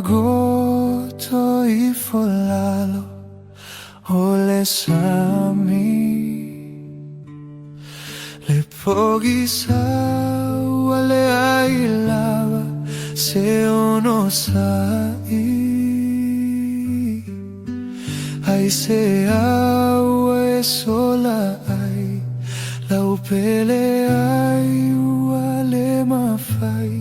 goto ifo lalo o le sami. Le pogisa ua leai lava se onosa'i. Aisea ua e sola ai lau pele ai ua le mafai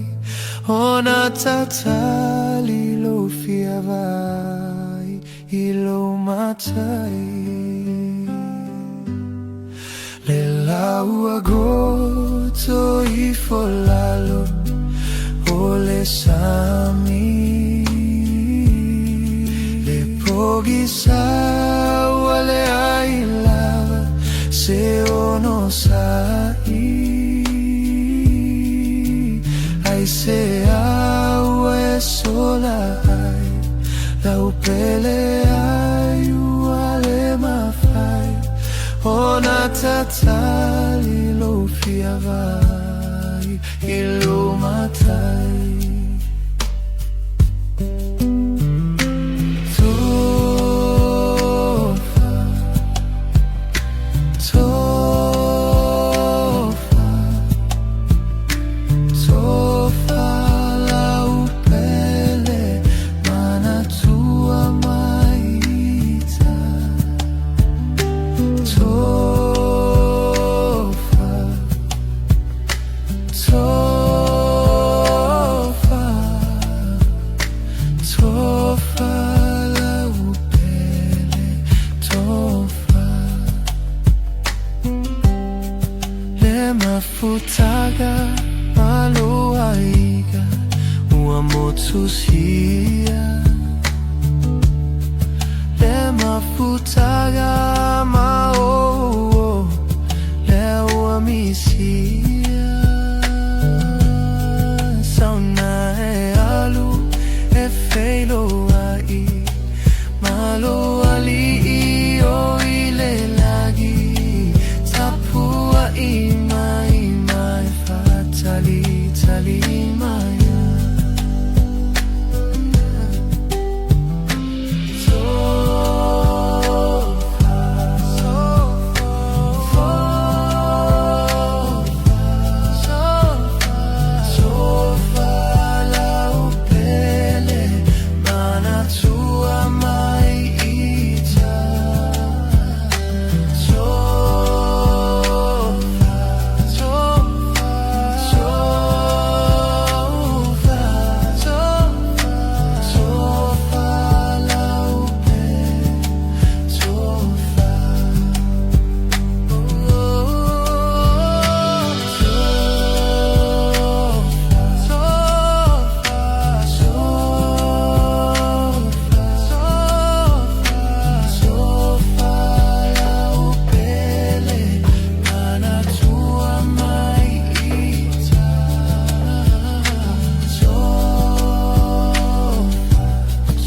ona tatali lou fia vaai i lou matai. Le lau ua goto ifo lalo o le sami. Le pogisa ua leai lava se onosa'i. Aisea ua e sola ai lau pele ai ua le mafai ona tatali lou fia vaai i lou matai. Tofa, tofa, tofa lau pele manatua mai ita. Tofa, tofa, tofa lau pele, tofa. Le mafutaga ma lou aiga ua motusia. Le mafutaga ma ou lea ua misia. Sauna e alu e feiloai ma lou alii o i le lagi. Tapuai mai ma e faatalitali mai. Tofa, tofa, tofa lau pele manatua mai ita. Tofa, tofa, tofa, tofa lau pele, tofa. Tofa, tofa, tofa, tofa lau pele manatua mai ita. Tofa,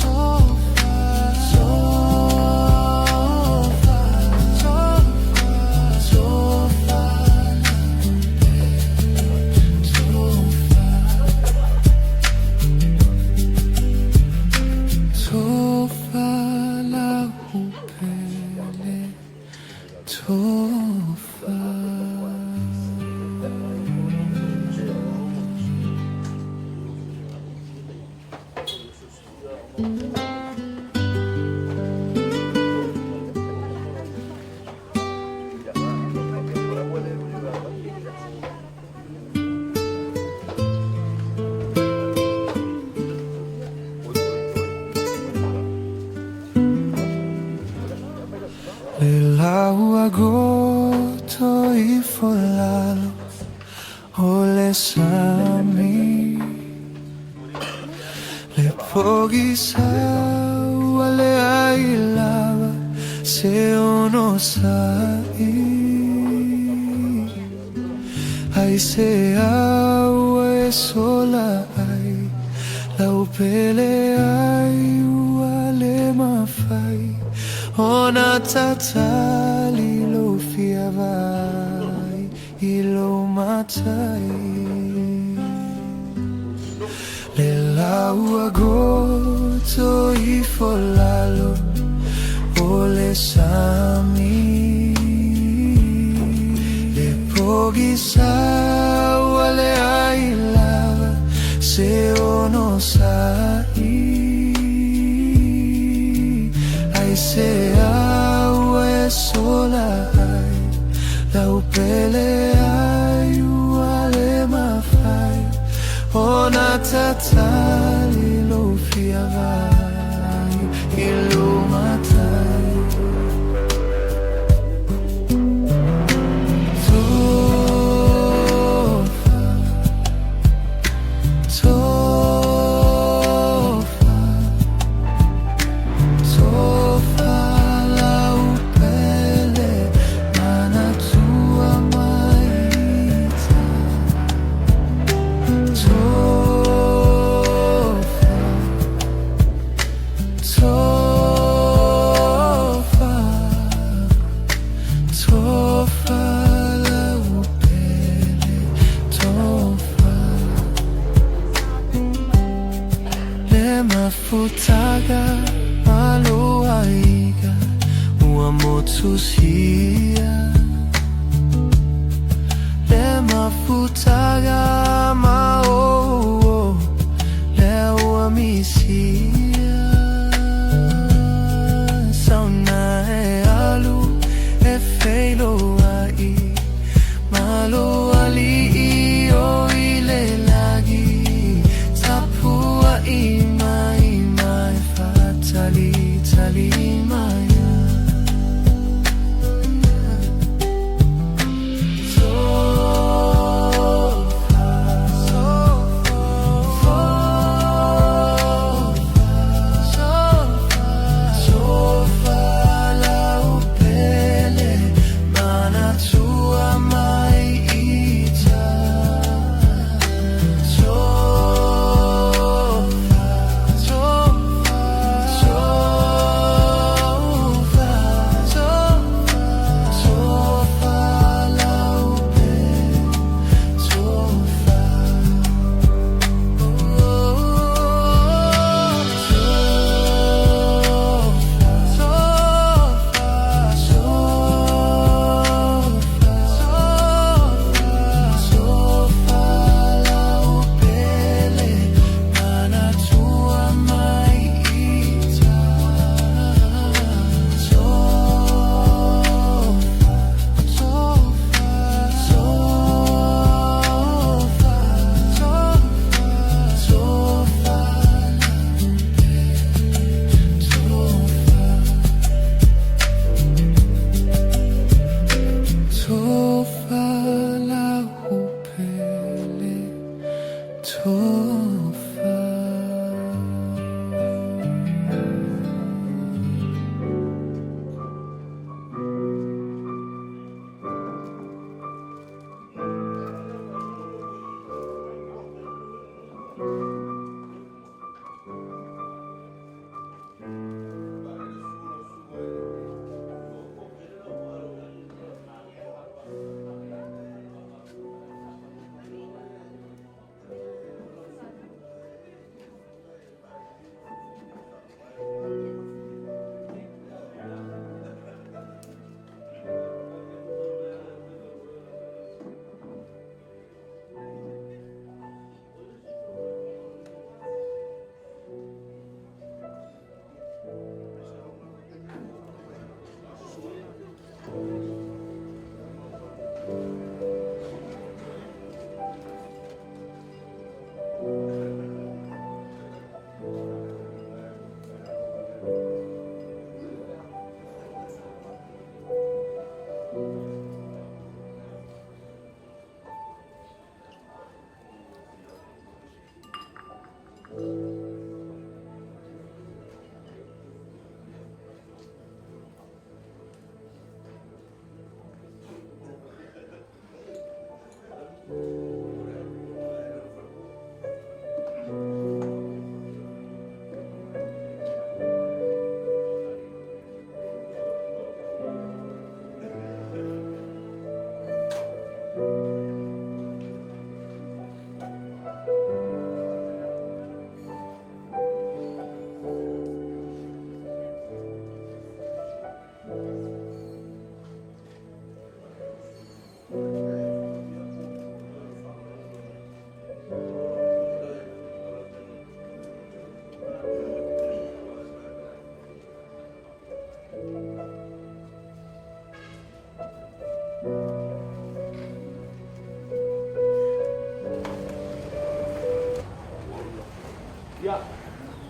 tofa, tofa, tofa, tofa. Tofa lau pele, tofa. Le lau ua goto ifo lalo o le sami. Le pogisa ua leai lava se onosa'i. Aisea ua e sola ai lau pele ai ua le mafai ona tatali lou fia vaai i lou matai. Le Lau goto ifo lalo o le sami. Le pogisa ua leai lava se onosa'i. Aisea ua e sola ai lau pele ai ua le mafai ona tatali lou fia vaai i lou matai. Tofa, tofa, tofa lau pele manatua mai ita. Tofa, tofa, tofa lau pele tofa. Le mafutaga ma lou aiga ua motusia. Le mafutaga ma ou lea ua misia. Sauna e alu e feiloai ma lou alii o i le lagi. Tapua'i mai ma e faatalitali mai. Tofa, tofa, tofa lau pele manatua mai ita. Tofa, tofa, tofa, tofa lau pele tofa. Tofa, tofa, tofa, tofa lau pele manatua mai ita. Tofa, tofa, tofa, tofa, tofa. Tofa lau pele tofa.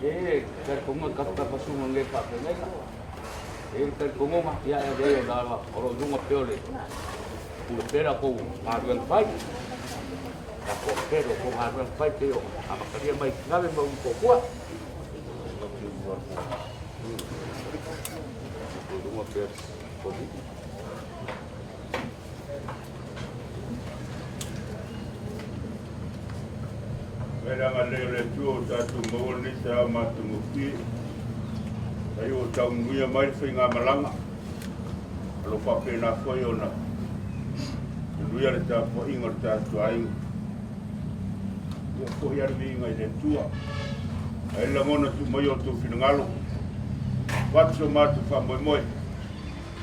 E talitonga tafatafasunga nei faafeagaiga. E i ai le talitonuga, ia e avea ai ona o lo o i luga pea o le pule pea la outou galuega fai. Tatou pea la outou galuega fai pei ona amatalia mai i Sinave ma Ulumotootua. I luga pea o le Koviti. Mai le agalelei o le Atua ua tatou maua lenei taeao matagofie. Ai ua tau manuia mai le faigamalaga. O lo o faapena foi ona manuia le tapuaiga o le tatou aiga. Ia foi lava le viiga i le Atua. Ai le lagona tuu mai o outou finagalo. Avatu so matou faamoemoe.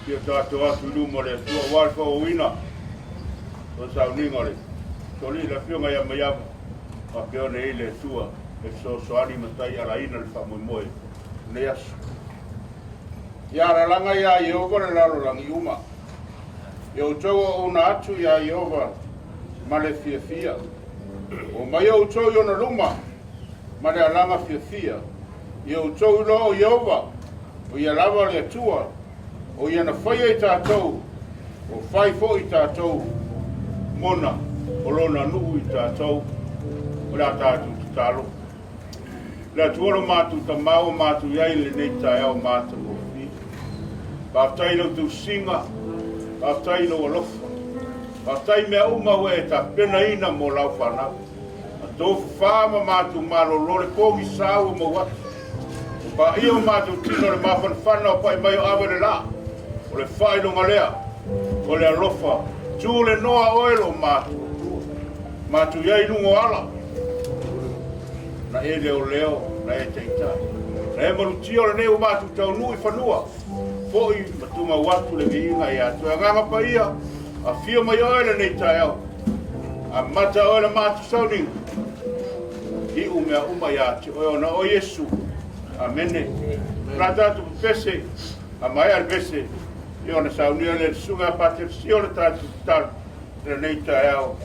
Fia tatou atu i luma o le Atua aua le faaauauina o le sauniga o le Tolii le Afioga ia Maiava, faapea ona i ai le Atua e fesoasoani ma taialaina le faamoemoe o lenei aso. Ia alalaga iā Ieova le lalolagi uma. Ia outou auauna atu iā Ieova ma le fiafia. Omai outou i ona luma ma le alaga fiafia. Ia outou iloa o Ieova, o ia lava le Atua, o ia na faia i tatou, ua fai foi i tatou mona o lona nuu i tatou. O le a tatou tatalo. Le Atua lo matou Tama ua matou i ai i lenei taeao matagofie. Faafetai i lau tausiga, faafetai i lou alofa, faafetai i mea uma ua e tapenaina mo lau fanau. Tofafa ma matou malolo le pogisa ua maua atu. Ua paia o matou tino le mafanafana o pai mai o ave le la. O le faailoga lea o le alofa tu le noa oe lo matou Atua. Matou i ai i luga o ala na e leoleo na e taitai. Na e malutia o lenei ua matou taunuu i fanua. Foi ma tumau atu le viiga ia te oe. Agaga Paia, afio mai oe lenei taeao. Amata oe le matou sauniga. Iu mea uma ia te oe ona o Iesu. Amene. O la tatou pepese, a maea le pese, ia ona saunia lea le susuga ia Patricia o le tatou tatalo i lenei taeao.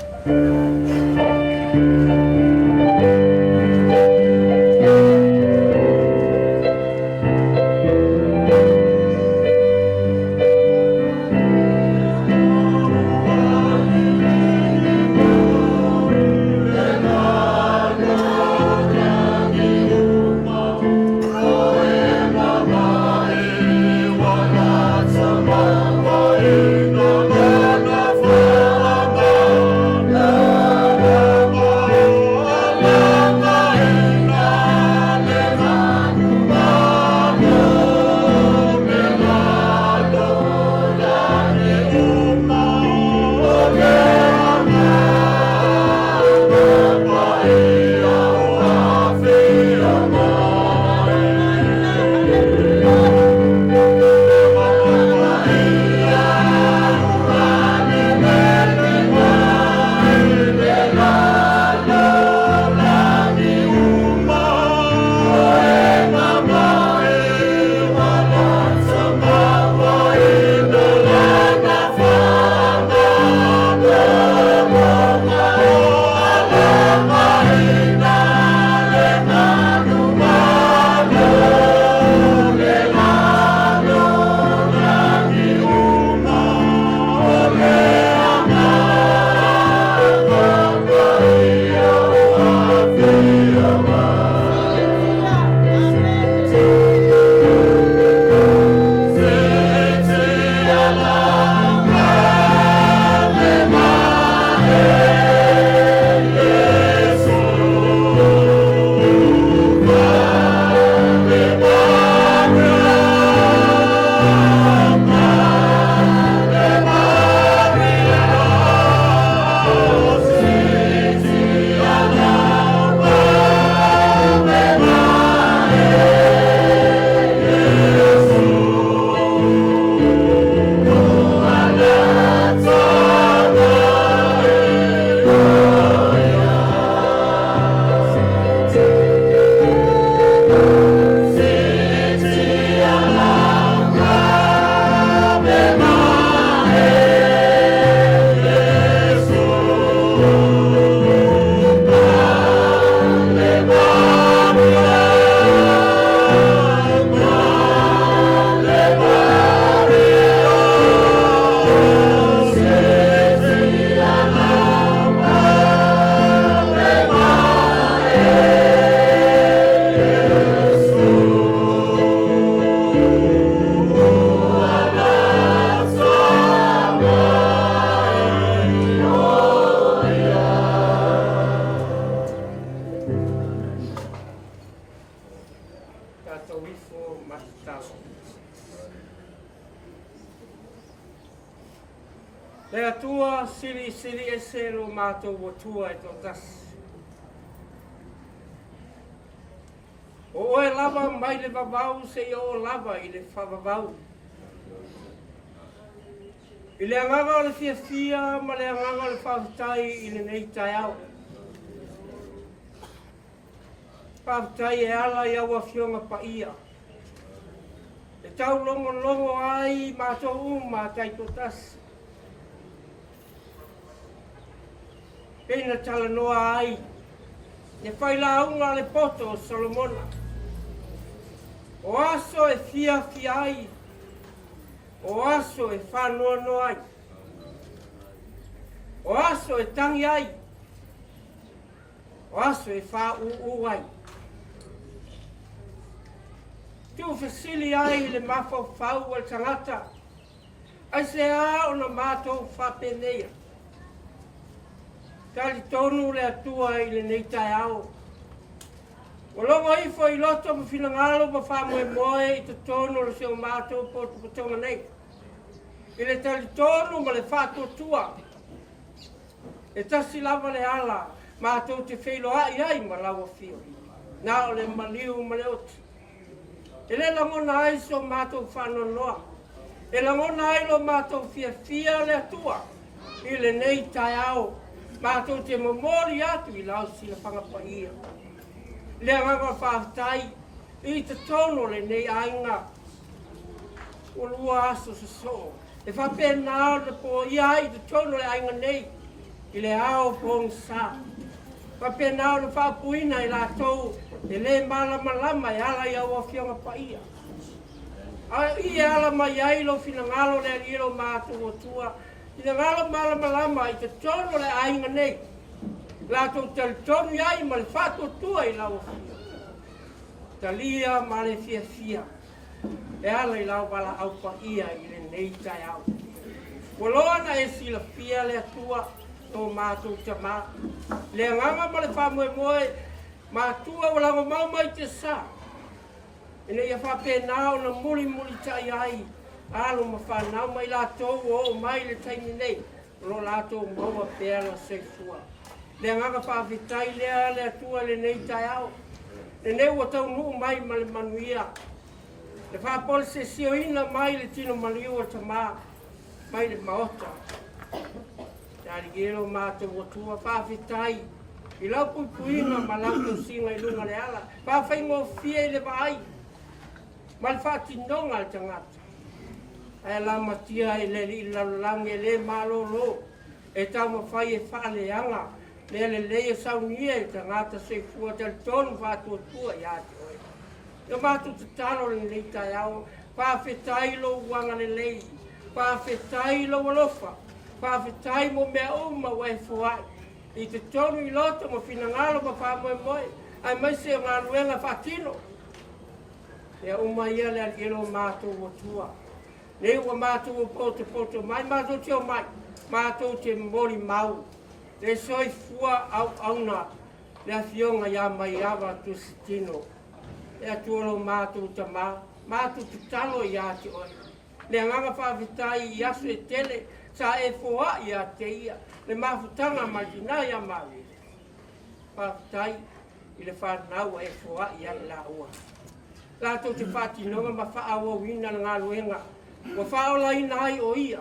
matou Atua e toatasi. O oe lava mai le vavau seia oo lava i le faavavau. I le agaga o le fiafia ma le agaga o le faafetai i lenei taeao. Faafetai e ala i au Afioga Paia e taulogologo ai matou uma taitoatasi. Pei na talanoa ai le failauga a le poto o Solomona, o aso e fiafia ai, o aso e faanoanoa ai, o aso e tagi ai, o aso e fāūū ai. Tuufesili ai le mafaufau o le tagata, Aisea ona matou faapeneia? Talitonu le Atua i lenei taeao, ua logo ifo i loto ma finagalo ma faamoemoe i totonu o si o matou potopotoga nei, i le talitonu ma le faatuatua, e tasi lava le ala matou te feiloai ai ma lau Afio, na o le maliu ma le oti. E le lagona ai so matou faanoanoa, e lagona ai lo matou fiafia le Atua i lenei taeao, matou te momoli atu i lau silafaga paia le agaga o faafetai i totonu o lenei aiga. Ua lua aso sosoo e faapena ona poia ai i totonu o le aiga nei i le ao pogisa. Faapena ona faaupuina e latou e le malamalama e ala i au Afioga Paia. A i e ala mai ai lou finagalo le Alii lo matou Atua, finagalo malamalama i totonu o le aiga nei, latou talitonu i ai ma le faatuatua i lau Afioga. Talia ma le fiafia e ala i lau valaau paia i lenei taeao. Ua loa na e silafia le Atua, tō mātou Tama, le agaga ma le faamoemoe matua ua lagomau mai te sa, ina ia faapena ona mulimulitai ai alo ma fanau ma i latou ua oo mai i le taimi nei, o lo o latou maua pea le soifua. Le agaga faafetai lea le Atua i lenei taeao, lenei ua taunuu mai ma le manuia, le faapolesesioina mai le tino maliu o Tama mai le maota. Le Alii e lo matou Atua, faafetai i lau puipuiga ma lau tausiga i luga o le ala, faafaigofie i le vaai ma le faatinoga a le tagata. Ae lamatia i le Alii lalolagi e le malolo, e taumafai e faaleaga mea lelei e saunia e le tagata soifua talitonu faatuatua ia te oe. E matou tatalo lenei taeao, faafetai lou agalelei, faafetai lou alofa, faafetai mo mea uma ua e foai i totonu i loto ma finagalo ma faamoemoe, aemaise o galuega faatino. Mea uma ia le Alii e lo matou Atua. Nei ua matou potopoto mai, matou te omai, matou te molimau le soifua auauna le Afioga ia Maiava Tusitino. Le Atua lo matou Tama, matou tatalo ia te oe. Le agaga faafetai i aso e tele sa e foai ia te ia le mafutaga ma le tina ia Maria. Faafetai i le fanau ua e foai ai laua. Latou te faatinoga ma faaauauina le galuega ua faaolaina ai o ia,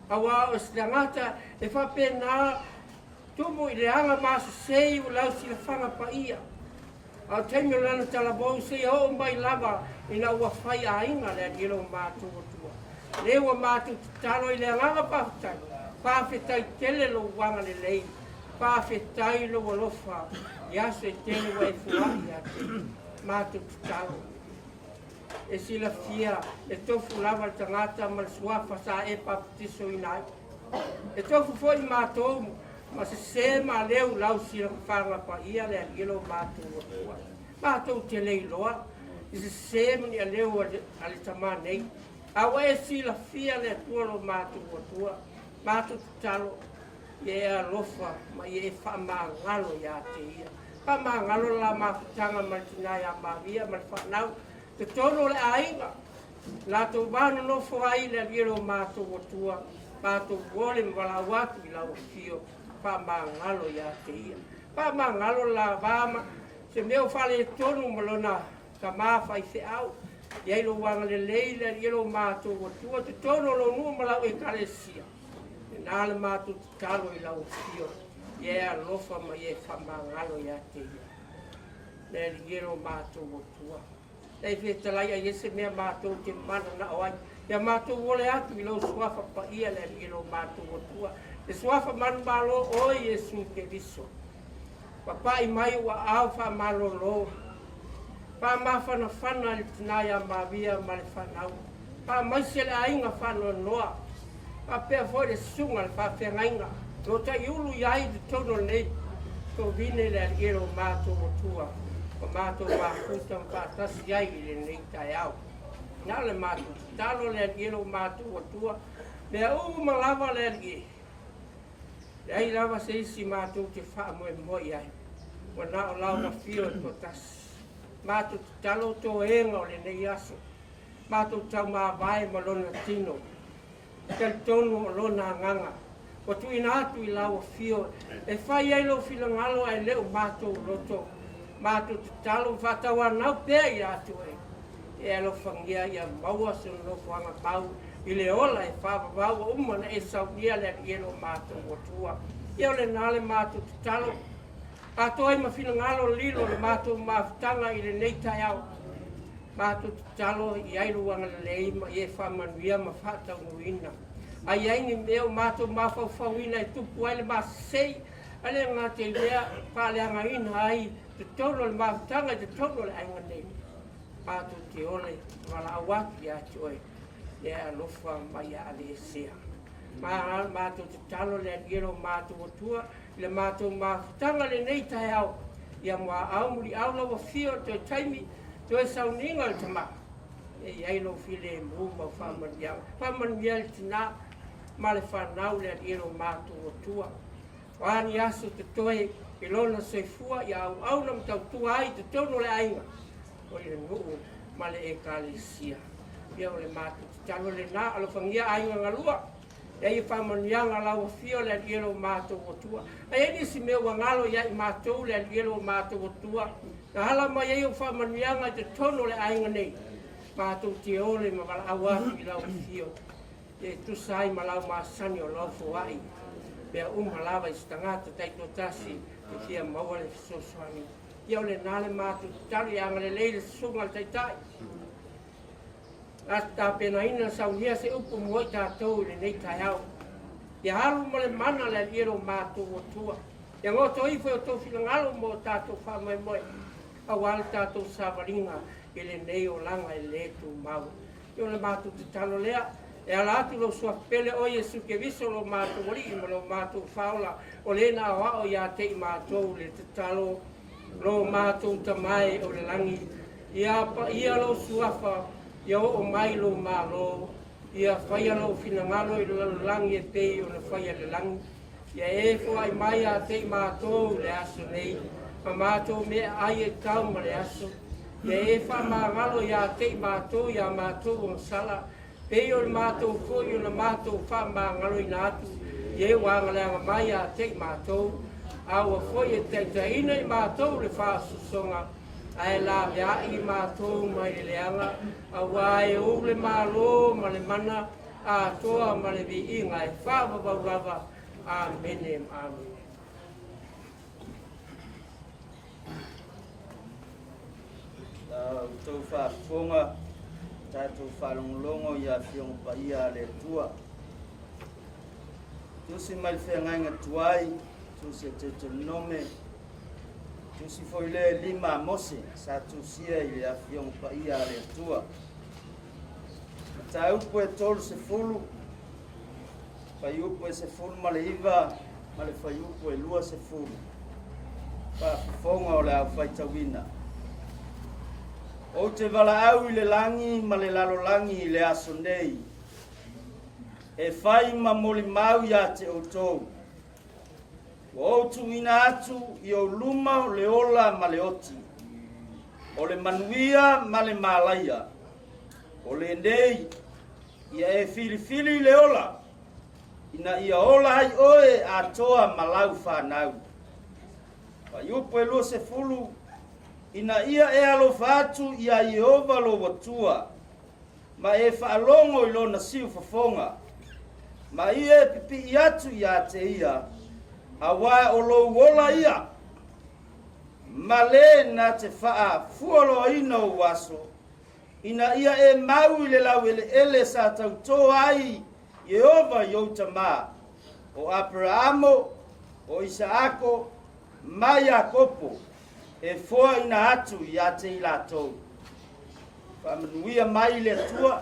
auā o se tagata e faapena tumu i le aga masesei o lau silafaga paia. A o taimi o lana talavou seia oo mai lava ina ua fai aiga le Alii lo matou Atua. Lea ua matou tatalo i le agaga faafetai, faafetai tele lou agalelei, faafetai lou alofa i aso e tele ua e foai ia te matou tatalo. E silafia e tofu lava le tagata ma le suafa sa e papatisoina ai. E tofu foi matou ma sesē ma aleu lau silafaga paia le Alii lo matou Atua. Matou te le iloa i sesē ma ni aleu a le tama nei, a ua e silafia le Atua lo matou Atua. Matou tatalo ia e alofa ma ia e faamagalo ia te ia. Faamagalo le la mafutaga ma le tina ia Maria ma le fanau, totonu o le aiga, latou va nonofo ai le Alii lo matou Atua, matou ole ma valaau atu i lau afio. Faamagalo ia te ia. Faamagalo la va ma se mea o faaletonu ma lona tama faifeau. I ai lou agalelei le Alii e lo matou Atua, totonu o lou nuu ma lau Ekalesia. Lena le matou tatalo i lau afio, ia e alofa ma ia e faamagalo ia te ia. Le Alii e lo matou Atua. E fetalai ai e se mea matou te mananao ai. Ia matou ole atu i lou suafa paia le Alii lo matou Atua. Le suafa manumalo oe Iesu Keriso. Papa'i mai ou aao faamalolo. Faamafanafana i le tina ia Maria ma le fanau. Faamaise le aiga faanoanoa. Faapea foi le susuga i le faafeagaiga o lo o taiulu i ai i totonu o lenei tovine le Alii lo matou Atua ua matou mafuta ma faatasi ai i lenei taeao. Na o le matou tatalo le Alii lo matou Atua, mea uma lava le Alii, leai lava se isi matou te faamoemoe i ai, ua na o lau afio e toatasi. Matou tatalo toega o lenei aso, matou taumavae ma lona tino, talitonu o lona agaga ua tuuina atu i lau afio e fai ai lou finagalo ae le o matou loto. Matou tatalo ma faatauanau pea ia te oe, e alofagia ia maua se nofoaga mau i le ola e faavavau ua uma ona e saunia le Alii e lo matou Atua. Ia o lena le matou tatalo atoa ai ma finagalo lilo le matou mafutaga i lenei taeao. Matou tatalo i ai lou agalelei ma ia e faamanuia ma faataunuuina. A i ai ni mea o matou mafaufauina e tupu ai le masesei, a le gata i lea, faaleagaina ai totonu o le mafutaga i totonu o le aiga nei, matou te ole valaau atu ia te oe, ia e alofa ma ia aveesea. Ma matou tatalo le Alii e lo matou Atua i le matou mafutaga lenei taeao, ia muaau muliau lau afio i toe taimi, toe sauniga o le tama, e i ai lou filemu ma faamanuiaga. Faamanuia le tina ma le fanau le Alii e lo matou Atua. O a ni aso totoe i lona soifua ia auauna ma tautua ai i totonu o le aiga, o i le nuu ma le Ekalesia. Ia o le matou tatalo lena, alofagia aiga galua, ia ia faamanuiaga lau afio le Alii e lo matou Atua. A i ai nisi mea ua galo ia i matou le Alii e lo matou Atua, na ala mai ai ou faamanuiaga i totonu o le aiga nei, matou te ole ma valaau atu i lau afio, e tusa ai ma lau masani o lau foai, mea uma lava i se tagata taitoatasi e fia maua le fesoasoani. Ia o lena le matou tatalo ia agalelei le susuga i le Taitai. A tapenaina saunia se upu mo i tatou i lenei taeao. Ia alu ma le mana le Alii e lo matou Atua. Ia goto ifo i o outou finagalo mo o tatou faamoemoe, aua le tatou savaliga i lenei olaga e le tumau. Ia o le matou tatalo lea, e ala atu lou suafa pele o Iesu Keriso lo matou Alii ma lo matou Faaola, o le na aoao ia te i matou le tatalo, Lo matou Tama e o le lagi, ia paia lou suafa, ia oo mai lou Malo, ia faia lou finagalo i le lalolagi e pei ona faia i le lagi. Ia e foai mai ia te i matou i le aso nei, ma matou meaai e tau ma le aso. Ia e faamagalo ia te i matou i a matou agasala, pei o le matou foi ona matou faamagaloina atu i e ua agaleaga mai ia te i matou, a ua foi e taitaiina i matou le faasosoga, ae laveai i matou mai le leaga, auā e ou le Malo ma le mana atoa ma le viiga e faavavau lava. Amene ma amene. La outou faafofoga, tatou faalogologo i Afioga Paia a le Atua. Tusi mai le feagaiga tuai, tusi a Deuteronome, tusi foi lea e lima a Mose sa tusia i le Afioga Paia a le Atua. Mataupu e 30, fuaiupu e 19 ma le fuaiupu e 20. Faafofoga o le aufaitauina. Ou te valaau i le lagi ma le lalolagi i le aso nei, e fai ma molimau ia te outou, ua ou tuuina atu i ou luma o le ola ma le oti, o le manuia ma le malaia, o lenei, ia e filifili le ola, ina ia ola ai oe atoa ma lau fanau. Fuaiupu e 20, Ina ia e alofa atu iā Ieova lou Atua, ma e faalogo i lona siufofoga, ma ia e pipii atu iā te ia, auā o lou ola ia, ma le na te faafualoaina ou aso, ina ia e mau i le laueleele sa tautō ai Ieova i ou tamā, o Aperaamo, o Isaako, ma Iakopo, e foaina atu iā te i latou. Faamanuia mai le Atua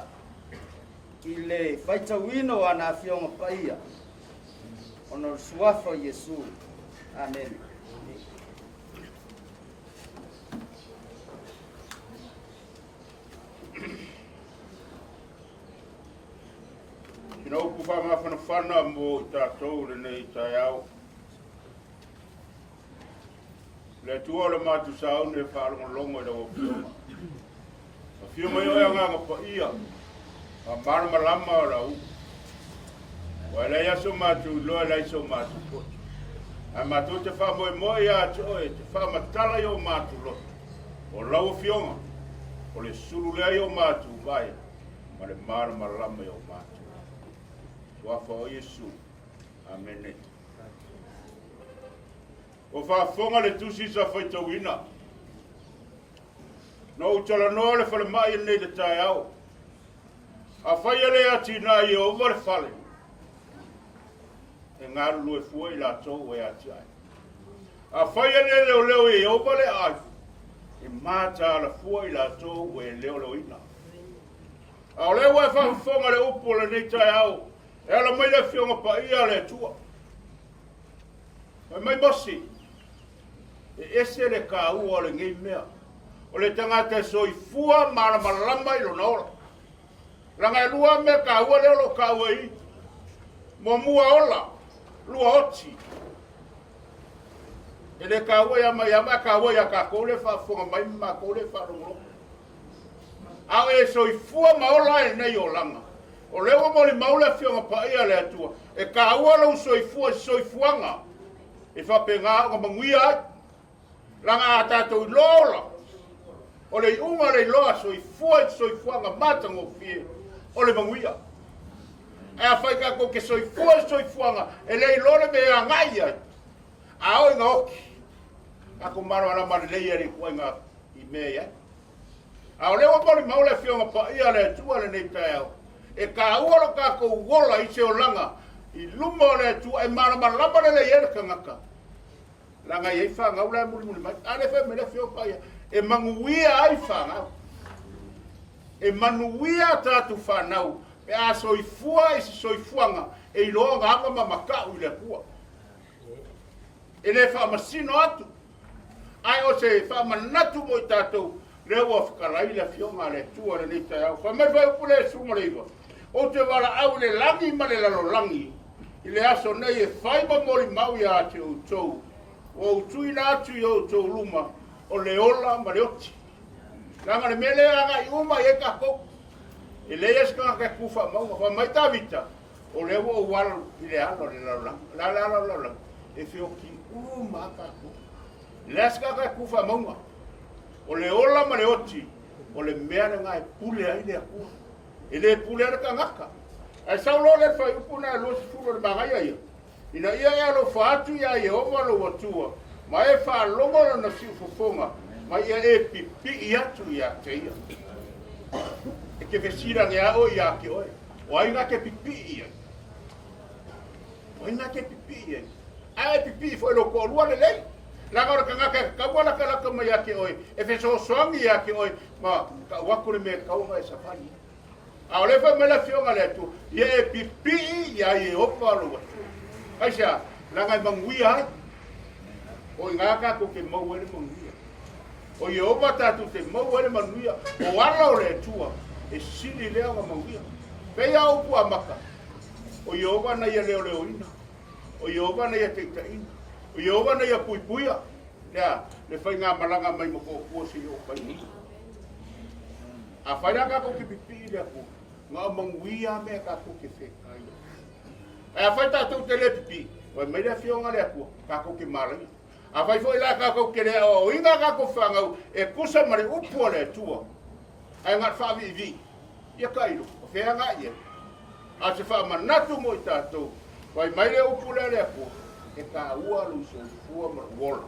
i le faitauina o ana Afioga Paia, ona o le Suafa o Iesu. Amene. Sina upu faamafanafana mo i tatou lenei taeao. Le Atua o le matou sauni e faalogologo i lau Afioga. Afio mai oe Agaga Paia, faamalamalama o lau upu. Ua e leai lava so matou iloa, e leai so matou poto. Ae matou te faamoemoe ia te oe, te faamatala i o matou loto. O lau Afioga, o le sulu lea i o matou vae, ma le malamalama i o matou. Suafa o Iesu. Amene. Ua faafofoga le tusi sa faitauina. Na ou talanoa le falemai nei le taeao. Afai e le atinae Ieova le fale, e galulue fua i latou e atiae. Afai e le leoleo Ieova le aai, e mataala fua i latou e leoleoina. A o lea ua e faafofoga le upu o lenei taeao, e ala mai le Afioga Paia a le Atua. Fai mai Mose, e ese le taua o lenei mea, o le tagata e soifua malamalama i lona ola. Leaga e lua mea taua lea o lo o taua i i. Muamua ola, lua oti. E le taua ia Maiama, ae taua ia tatou lea e faafofoga mai ma matou lea e faalogologo. A o e soifua ma ola ai lenei olaga, o lea ua molimau le Afioga Paia a le Atua, e taua lou soifua i se soifuaga e faapena ona manuia ai. Leaga a tatou iloa ola, o le iuga o le iloa soifua i se soifuaga matagofie, o le manuia. Ae afai tatou te soifua i se soifuaga e le iloa le mea e agai i ai, a oo ina oti, tatou malamalama lelei ai i le ituaiga i mea e i ai. A o lea ua molimau le Afioga Paia a le Atua lenei taeao, e taua lo tatou ola i se olaga i luma o le Atua e malamalama lelei ai le tagata, leaga e i ai fanau la e mulimuli mai. A lea fai mai le Afioga Paia, e manuia ai fanau. E manuia a tatou fanau pe a soifua i se soifuaga e iloa ona ava ma mata'u i le Atua. E le faamasino atu, ae o se faamanatu mo i tatou, lea ua fetalai le Afioga a le Atua i lenei taeao. Fai mai fuaiupu le 19, Ou te valaau i le lagi ma le lalolagi i le aso nei e fai ma molimau ia te outou, ua ou tuuina atu i outou luma o le ola ma le oti. Leaga o le mea lea e agai uma i ai tatou. E leai lava se tagata e tu faamauga. Fai mai Tavita, O lea ua ou alo i le ala o le lalolagi. O le a le ala o le lalolagi? E feoti uma lava tatou. E leai se tagata e tu faamauga. O le ola ma le oti, o le mea lena e pule ai le Atua. E le pule ai le tagata. Ae sau loa le fuaiupu lena e 20 o le manaia ia, ina ia e alofa atu iā Ieova lou Atua, ma e faalogo lona siufofoga, ma ia e pipii atu ia te ia. E te fesilagi lava oe ia te oe. O ai na te pipii i ai? O ai na te pipii i ai? Ae e pipii foi i lou toalua lelei. Leaga o le tagata e tatau ona latalata mai ia te oe, e fesoasoani ia te oe, ma tau atu le mea e tatau ona e savali ai. A o lea fai mai le Afioga a le Atua, ia e pipii iā Ieova lou Atua. Aisea? Leaga e manuia ai. O i ina tatou te maua ai le manuia. O Ieova tatou te maua ai le manuia, o ala o le Atua, e sili lea ona manuia. Pei lava o upu amata, o Ieova na ia leoleoina, o Ieova na ia taitaiina, o Ieova na ia puipuia, lea, le faigamalaga mai Motootua seia oo mai i i. Afai la tatou te pipii i le Atua, na o manuia lava mea tatou te fetai ai. Ae afai tatou te le pipii, fai mai le Afioga a le Atua, tatou te malaia. Afai foi la tatou te le aoaoina a tatou fanau e tusa ma le upu a le Atua, ae na o le faaviivii, ia tailo, o fea e agai i ai? A o se faamanatu mo i tatou, fai mai le upu lea a le Atua, e taua lou soifua ma lou ola.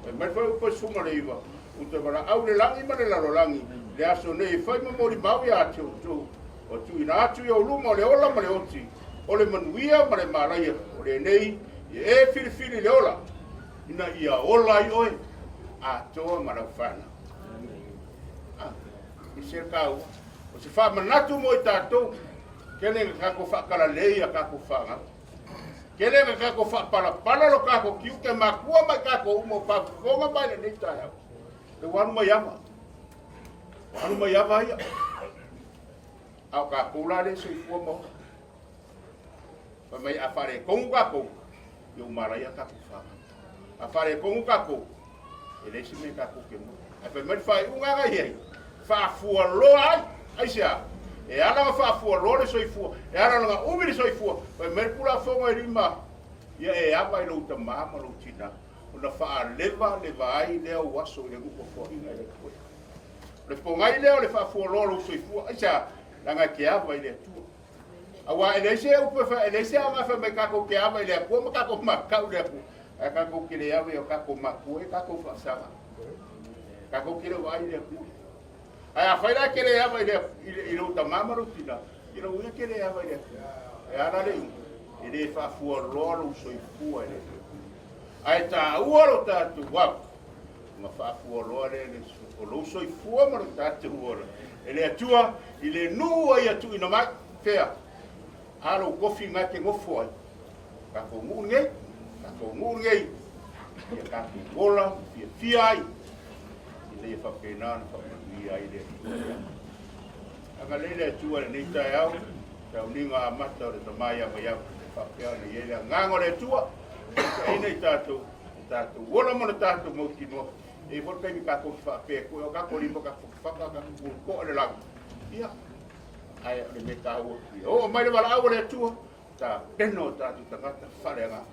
Fai mai le fuaiupu 19, Ou te valaau le lagi ma le lalolagi, le aso nei e fai ma molimau ia te outou, ua tuuina atu i ou luma o le ola ma le oti, o le manuia ma le malaia, o lenei, ia e filifili le ola, ina ia ola ai oe atoa ma lau fanau. Ah, e se taua. O se faamanatu mo i tatou, tele ina tatou faakalalei a tatou fanau. Tele ina tatou faapalapala lo tatou tiute makua mai tatou uma o faafofoga mai lenei taeao. Le ua alu mai ava. Ua alu mai ava ia. A o tatou la le soifua ma ola. Fai mai a faaletonu tatou, ia ua malaia tatou fanau. A faaletonu tatou, e leai se mea tatou te maua. Ae fai mai le faaiuga na i ai, faafualoa ai. Aisea? E ala ona faafualoa le soifua, e ala ona umi le soifua. Fai mai le Tulafono e lima, ia e ava i lou tamā ma lou tinā, ona faalevaleva ai lea ou aso i le nofoaiga e le Atua. O le pogai lea o le faafualoa o lou soifua. Aisea? Leaga e te ava i le Atua. Aua e leai se upu e fai, e leai se aoga e fai mai tatou te ava i le Atua ma tatou matau i le Atua, ae tatou te le ava i o tatou matua e tatou faasaga. Tatou te le vaai i le Atua. Ae afai la e te le ava i le i lou tamā ma lou tinā, i lou ia te le ava i le Atua. E ala le iuga, e le faafualoa lou soifua e le Atua. Ae taua lo tatou ava, ona faafualoa lea le o lou soifua ma lo tatou ola e le Atua i le nuu ai ia tuuina mai. Fea? A lou kofi na e te nofo ai. Tatou nuu lenei, tatou nuu lenei, ia tatou ola ma fiafia ai, ina ia faapena ona faamanuia ai le Atua ia. Agalelei le Atua i lenei taeao, sauniga amata o le Tama ia Maiava, e faapea ona i ai le agaga o le Atua, taitaiina i tatou, o tatou ola ma le tatou mautinoa. E i ai foi le taimi tatou te faapea atu ai, o tatou lima tatou fafaka, tatou pulutoa i le lagi. Ia, ae o le mea taua, ia oo mai le valaau a le Atua, tapena o tatou tagata faaleagaga.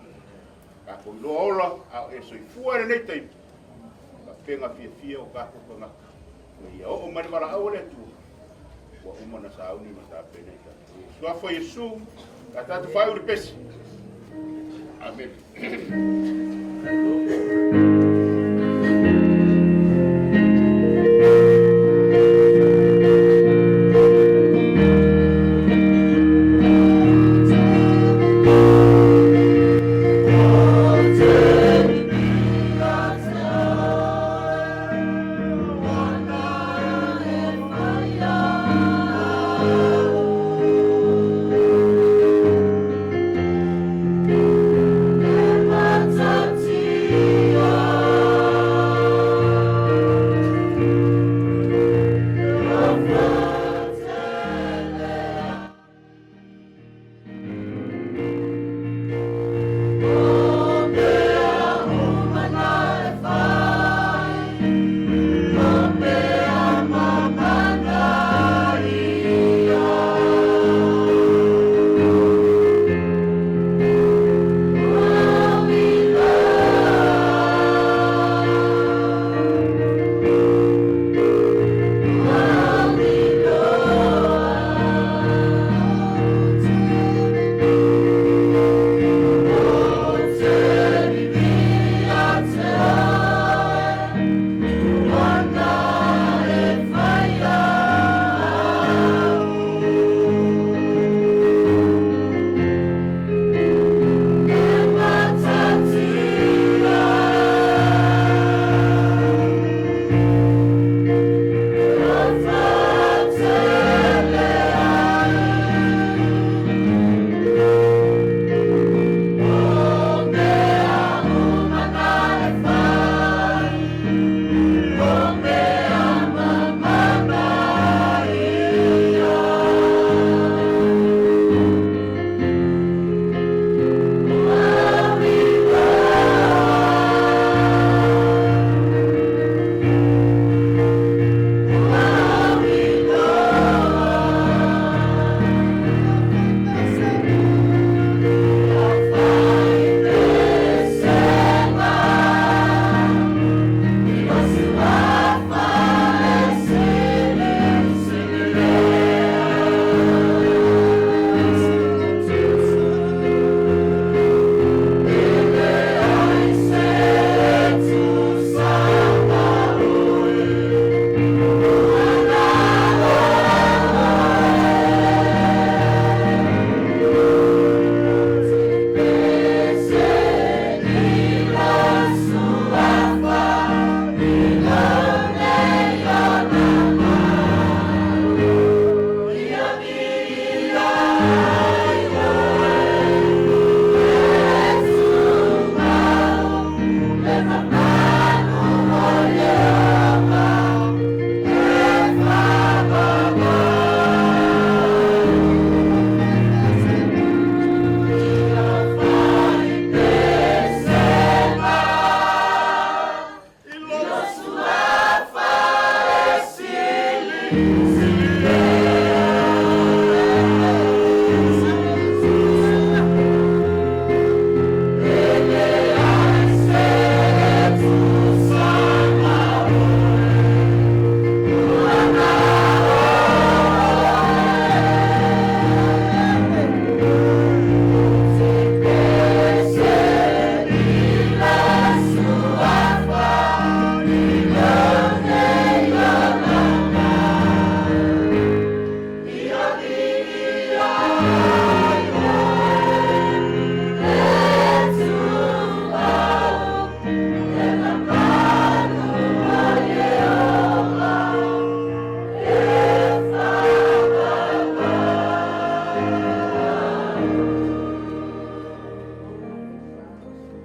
Tatou iloa ola, a o e soifua i lenei taimi, faapena fiafia o tatou tagata. Ina ia oo mai le valaau a le Atua, ua uma ona sauni ma tapena i tatou. I le suafa o Iesu, la tatou faaiu le pese. Amene.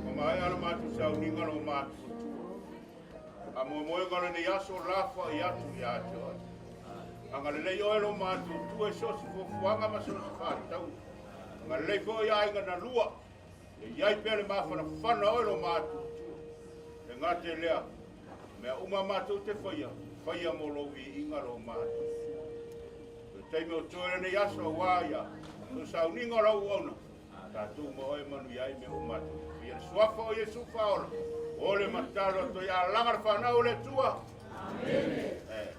Ua maea le matou sauniga le matuatua. Faamoemoega o lenei aso lafoai atu ia te oe. Agalelei oe lo matuatua i so o se fuafuaga ma so o se faatauga. Agalelei foi i aiga na lua, ia i ai pea le mafanafana o oe lo matuatua. E le gata i lea, o mea uma a matou te faia, faia mo lou viiga lo matuatua. O le taimi o toe lenei aso aua ia so sauniga o lau auauna, tatou ma oe manuia ai mea uma matou te faia. Le suafa o Iesu faaola, o le matalo atu ai alaga le fanau o le Atua. Amene. Eh.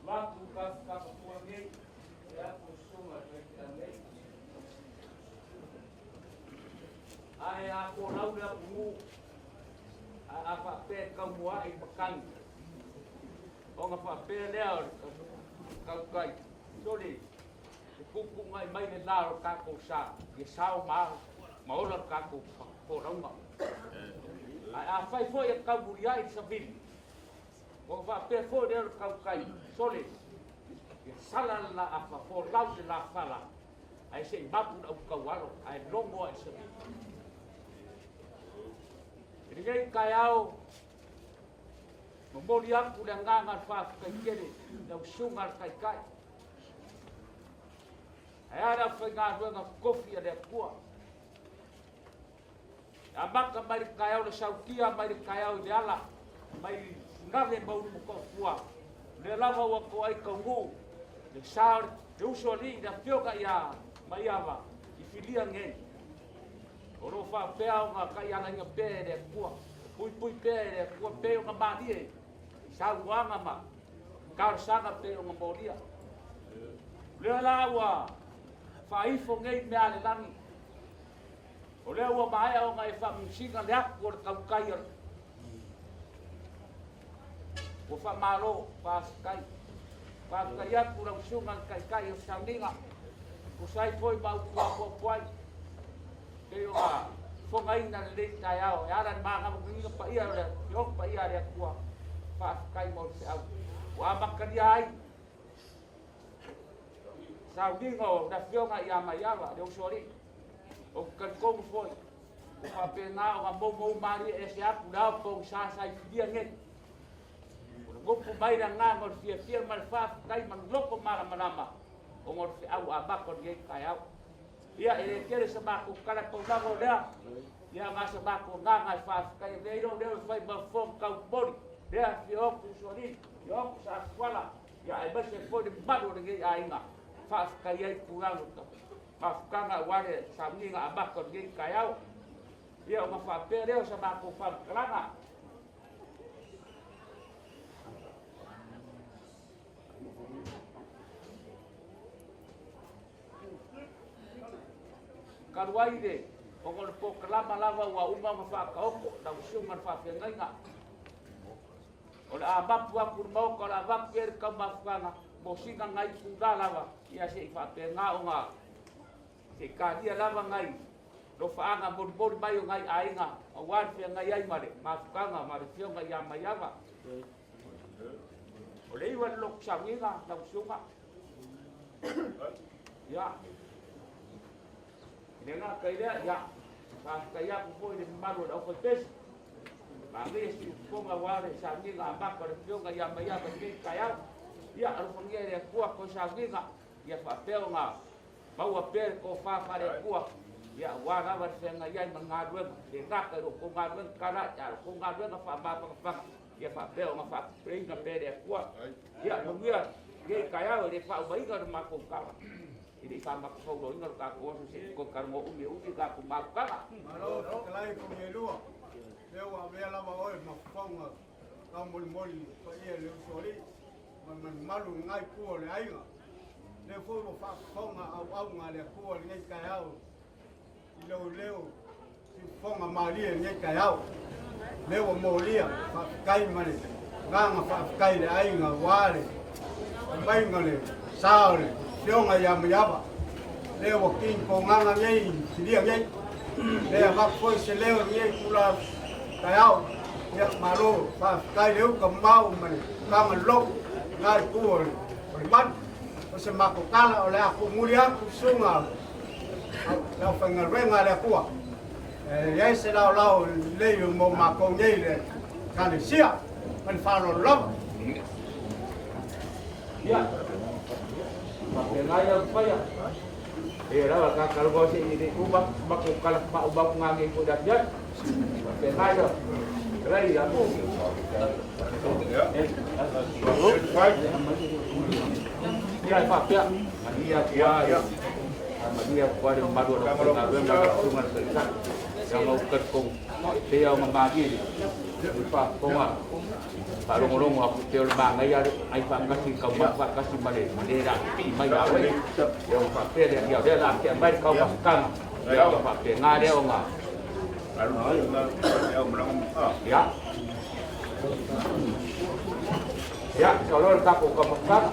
Maku ka whakapua nei, e aku sunga te kia nei. Ae a ko lau le apu a a whapea kau mua i makangi. O nga whapea lea o kau kai. Sole, te kuku ngai mai le la o kākou sa, ia sao ma, ma ola le kākou whakapōraunga. Ae a whai foi e kau muri ai i savili. Ua faapea foi lea o le kaukai, Sole, ia sala le la afa, folau le la fala, ae se i mapu le aukaualo, ae logo ai se I lenei taeao, momoli atu le agaga o le faafetai tele i lau susuga i le Taitai. Ae a le aufaigaluega totofi a le Atua. E amata mai le taeao le sautia mai le taeao i le ala mai Funave ma Ulumotootua, o lea lava ua toai taunuu le sa o le uso alii le afioga ia Maiava i Filia nei. O lo o faapea ona taialaina pea e le Atua, puipui pea e le Atua pei ona malie i saunoaga ma talosaga pei ona molia. O lea la ua faaifo nei mea a le lagi. O lea ua maea ona e faamusiga le atu o le tautai o le Ua faamalo, faafetai. Faafetai atu lau susuga i le Taitai o Sauniga, tusa ai foi ma upu apoapoai, pei ona fofogaina lenei taeao e ala i le magavagaina paia o le Afioga Paia a le Atua. Faafetai mo le feau ua amatalia ai sauniga o le Afioga ia Maiava, le usoalii. Ou te talitonu foi, ua faapena ona moumou malie ese atu le ao pogisa sa i Filia nei. O le gopo mai le agaga o le fiafia ma le faafetai ma le loto malamalama ona o le feau amata o lenei taeao. Ia, e le tele sa matou tala tau lava o lea, ia na sa matou agaga e faafetai e lea leo e fai ma fofoga taumoli, lea fia o atu usoalii, fia o atu Satuala, ia aemaise foi le mamalu o lenei aiga, faafetai ai tulaga o mafutaga aua le sauniga amata o lenei taeao. Ia ona faapea lea o sa matou faamatalaga. Talu ai le ona o le polokalama lava ua uma ona faataoto lau susuga i le faafeagaiga. O le a mapu atu i le maota o le a avatu i ai le taumafutaga mo sina nai itula lava, ia se i faapena ona se i talia lava nai lofaaga molimoli mai o nai aiga aua le feagai ai ma le mafutaga ma le afioga ia Maiava. O le iu a le lotu sauniga lau susuga. Ia, e le gata i lea, ia, faafetai atu foi i le mamalu o le aufaipesi. Manaia si usufono aua le sauniga amata o le afioga ia Maiava i lenei taeao. Ia, alofagia e le Atua toe sauniga. Ia faapea ona maua pea le tofa faale-Atua, ia aua lava le feagai ai ma le galuega, le gata i lo outou galuega tala, a o le tou galuega faamafanafana, ia faapea ona faatupeina pea e le Atua. Ia manuia lenei taeao, e le faaumaina le matou tala, e le i faamatafauloaina le tatou aso se i toe talanoa umiumi le tatou mafutaga. Malo fetalai Fuielua, lea ua avea lava oe ma fofoga taumolimoli paia i le usoalii ma le malumalu i lena itu o le aiga. Lea foi ua faafofoga auauna a le Atua i lenei taeao i lou leo siufofoga malie i lenei taeao. Lea ua molia faafetai ma le agaga faafetai i le aiga aua le aumaiga o le sa o le Afioga ia Maiava. Lea ua kini togaga nei i Silia nei. Lea avatu foi se leo i lenei itula taeao. Ia, malo, faafetai le uta mamao ma le tulaga loloto i lena itu o le malu. O se matou tala o le a tuumuli atu i susuga le aufaigaluega a le Atua. E i ai se laolao lelei mo matou nei i le Ekalesia. Ma le faaaloalo lava. Ia, faapena ia faia. E lava ka kalongo se i le uma matou kala faaumau ngā nei foi le afiafi. Faapena ia. Kalai ia mo. Ia faapea. Manuia tua. Manuia tua le mamalu o le aufaigaluega ma le susuga i le Taitai. Ia ma ou talitonu pei ona malie le faafofoga faalogologo atu pei o le manaia ai faatasi taumafai faatasi ma le le la pipii mai ia oe. Ia ona faapea lea, ia o lea o le a tea mai le taumafataga. Ia ona faapena lea ona ia. Ia, sau loa le tatou taumafataga.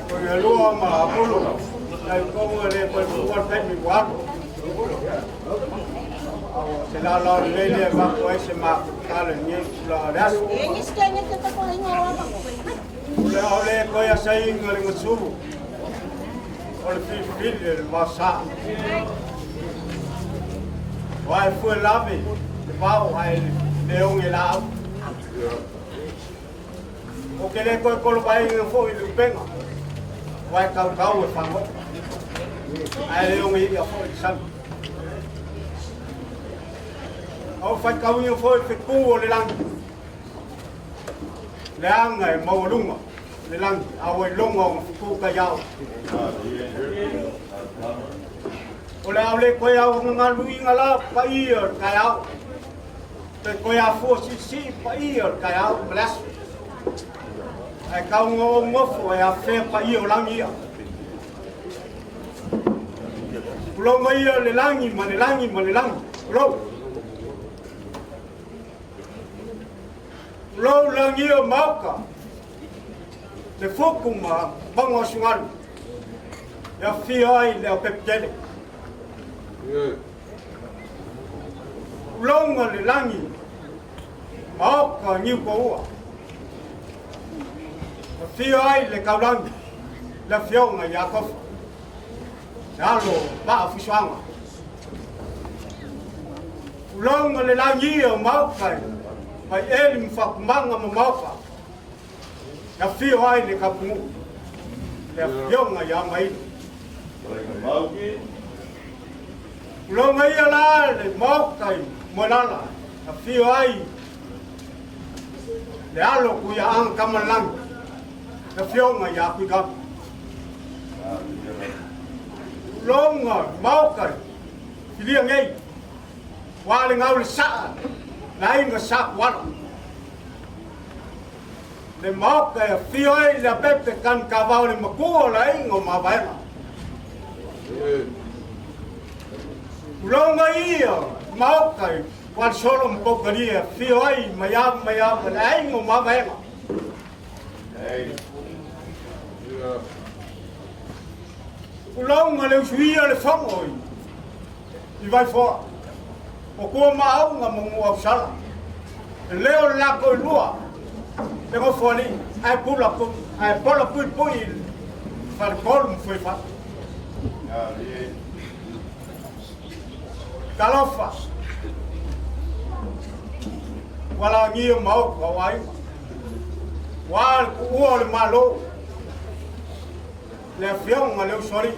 Fuielua ma Apulu, talitonu e le toe tuua le taimi ua alu. Se laolao lelei lea e avatu ai se matou tala i lenei itula o le aso. O le a le toe asaina le gasulu o le filifili e le vaosa. Aua e fue lave le vao ae le oge laau. Ou te le toe tolovaeina foi i le upega, aua e tautau e fagoo, ae le oge i'a foi i le sami. A ou faitauina foi fetu o le lagi, leaga e maualuga le lagi, a ua iloga ona fetu taiao. O le a le toe auagagaluina la paia o le taeao, pe toe afua siisii paia o le taeao ma le aso. Ae tau ona ou nofo e afea paia o lagi ia. Tulou ia le lagi ma le lagi ma le lagi. Tulou. Tulou lagi o maoka. Le fuku ma mauga o sugalu. E afio ai le Aopepetele. Uloga le lagi maoka niu koua. Afio ai le kaulagi le afioga ia Tofa. Le alo vaa fusoaga. Uloga le lagi o maoka mai eli ma fakumaga ma maoka. E afio ai le kapunuu le afioga ia Mailo. Uloga ia la le maoka i Moelala, afio ai le alo Kuiaaga Tamalelagi, le afioga ia Kuikama. Uloga maoka i Filia nei, ua le gau le saa, le aiga sa Kuala. Le maoka e afio ai le apepe Kanikavao le makua o le aiga o Mavaega. Uloga ia maoka i Walesolo ma Poukalia e afio ai Maiava Maiava le aiga o Mavaega. Uloga le usuia le fono i Vaifoa o kua maauga ma Muausala. E leo le lako i lua le gofoalii ae pula ae pola puipui i le faletolu ma Fuaifale. Talofa, ua lagia maoka o aiga, ua le kuua o le Malo, le afioga le usoalii,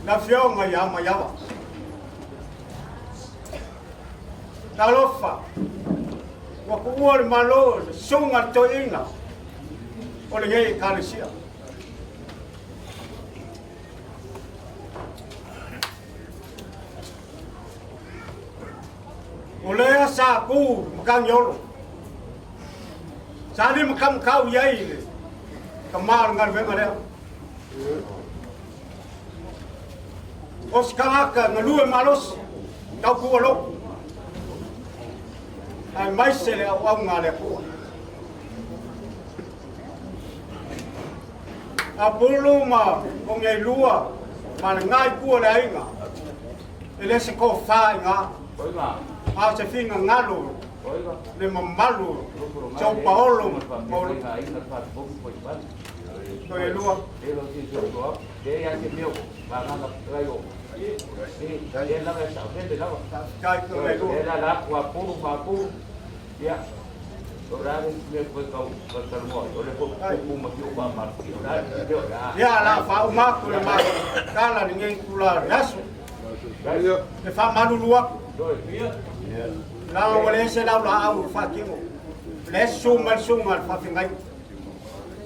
le afioga ia Maiava. Talofa, ua kuua le Malo le susuga le toeaina o lenei Ekalesia. O lea sa ku Makagiolo. Sa lima kamakau i ai le tama o le galuega lea. O se tagata galue malosi, tau pua lotu. Aemaise le auauna a le Atua. Apulu ma Pogiailua ma le ngai pua le aiga. E le se tofa i gā. A o se finagalo le mamalu São Paolo ma Toelua. Faafetai Toelua. Ia la faauma atu le matou tala lenei itula o le aso. E faamalulu atu. Leaga ua leai se laulaau o faatino. O lea e susu mai le susuga i le faafeagaiga.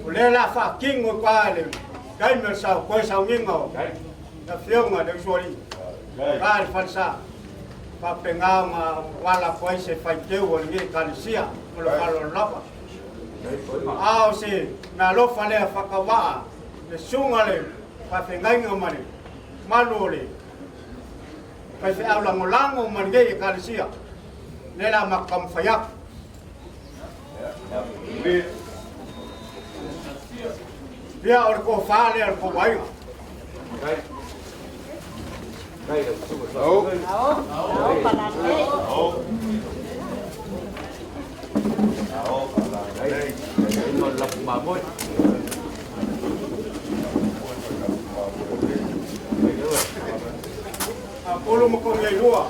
O lea o le a faatino i tua i le taimi o le sau, toe sauniga o le afioga i le usoalii. Tua i le falesa. Faapena ona ala atu ai se faiteu o lenei Ekalesia ma le faaaloalo lava. A o se meaalofa lea faatauvaa le susuga le faafeagaiga ma le malu o le faifeau lagolago ma lenei Ekalesia, lea la matou taumafai atu. Ia, o le tofa lea o le tou aiga. Apolo ma Koneilua.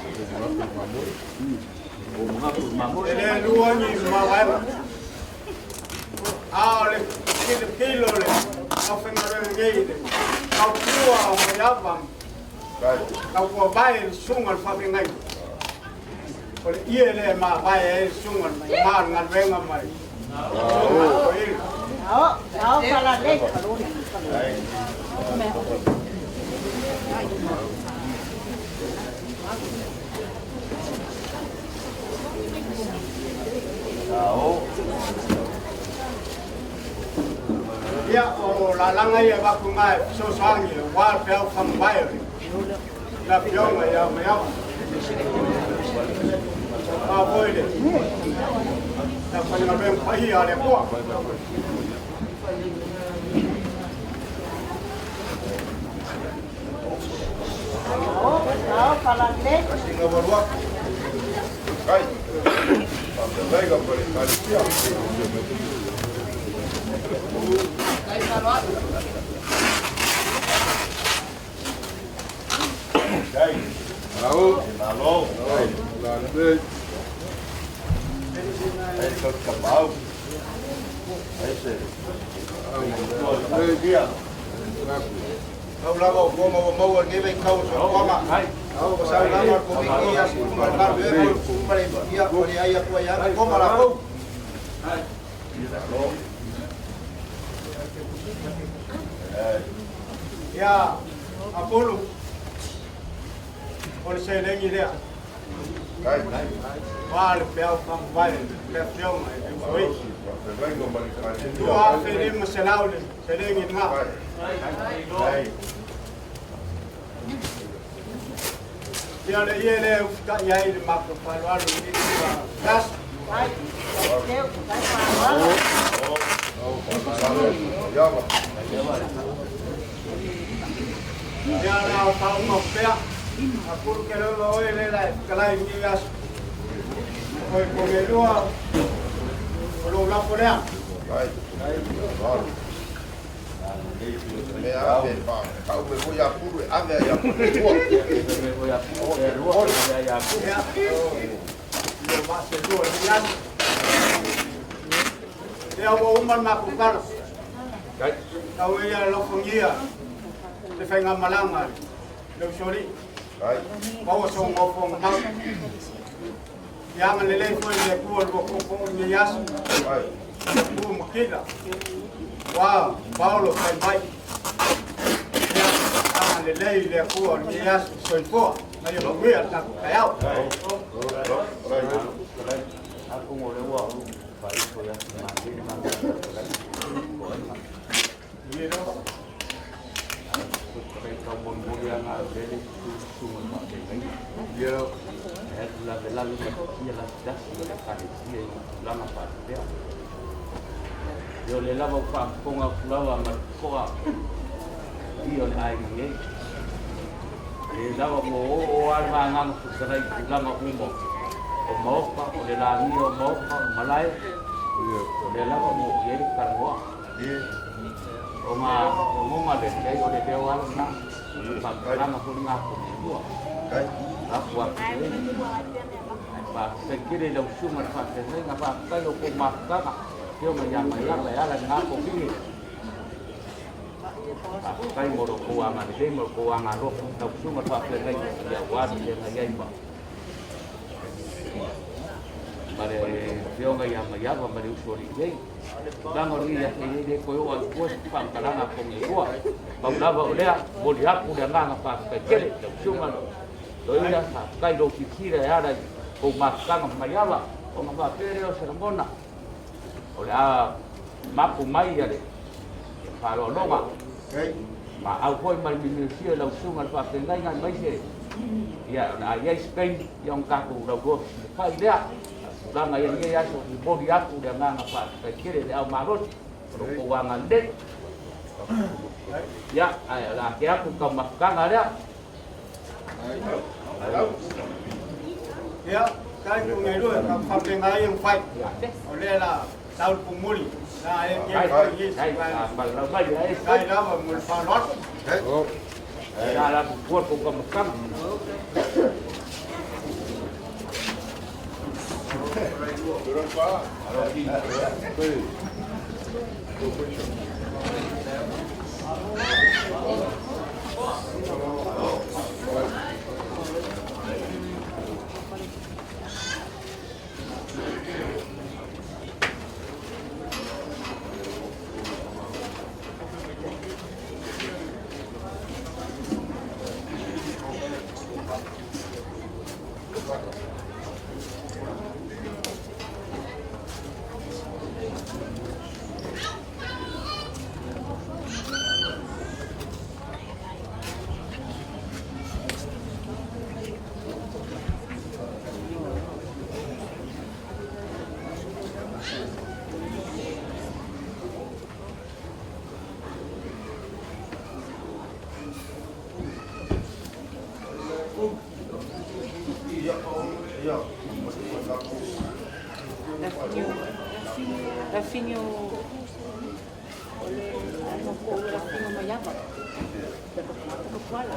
E le lua ni mavaega. A o le kilokilo le aufaigaluega nei le tautua o Maiava, tautua vae le susuga o le faafeagaiga. O le ie lea e mavae ai le susuga le ma o le galuega mai. Susuga o Toeaina. Ia, o lalaga ia e avatu i ina e fesoasoani aua le peau fagavae o le Afioga ia Maiava. Aua foi le aufaigaluega paia a le Atua. Asiga valuaku. Kai. Faafeagaiga ma le Ekalesia. Kai. Malo. Malo. Lalelei. Ai le tautapau. Ai se. Lalelei. Tau lava o koma ua maua lenei vaitau o soifuaga. Ua sau lava le Koviti i aso 18 Eva, 19, ia ua leai atu ai lava koma latou. Ia, Apulu, o le seleni lea. Ua le peau faamavae le afioga i le usoii. 2500 le seleni lena. Ia le ie lea e usitai ai le matou faaaloalo i lenei aso. Ia na o faauma pea. Apulu ke leva oe le la e fetalai i lenei aso. Oe Pogelua, o lou lafo lea. Ia, o vaa selua i lenei aso. Ia ua uma le matou tala. Tau ia alofagia le faigamalaga le usoalii. Maua sou maofoga mau. Ia agalelei foi le Atua i le tootoo i lenei aso. Apu ma Kila. Ua Paolo fai mai. Ia agalelei le Atua i lenei aso. Soifua. Ma ia manuia le tatou taeao. O le lava o faafofoga atu lava ma le totoa i o le aiga nei. E lava ua oo lava le vagaga fetalai i tulaga uma o maota, o le lagia o maota, o malae, o lea lava ua oo i ai le talanoa. O ngā lagona le leai o le leo lava lena, o le faamatalaga foi lena a Pogelua. Lafo atu i ai. Ae faafetai tele i lau susuga i le faafeagaiga, faafetai i lo outou mafutaga, afioga ia Maiava e ala i lena kovine. Faafetai mo lo outou agalelei ma lo outou agalofa i lau susuga i le faafeagaiga aua le feagai ai ma ma le afioga ia Maiava ma le usoalii nei. Tulaga o lenei aso e le toe oo atu fua se faamatalaga a Pogelua. Pau lava o lea, momoli atu le agaga faafetai tele i lau susuga Loia, faafetai i lou silasila e ala i kou mafutaga ma Maiava, ona faapea lea o se lagona, o le a mapu mai le faaaloaloga ma au foi ma le mimiosia i lau susuga i le faafeagaiga aemaise ia o le a i ai se taimi ia ona tatou lauloa fesilafai lea. A o le tulaga i lenei aso, momoli atu le agaga faafetai tele i le ao malosi o lo outou agalelei. Ia, ae o le a tea atu le taumafataga lea. Ia, tai Pogelua, ka faapena ia ona fai. O lea la tau le pumuli, la e kele foi i isi vaega. Tai lava mo le faaaloalo. lafini o o le aiga ko o lafini o Maiava. Kuala.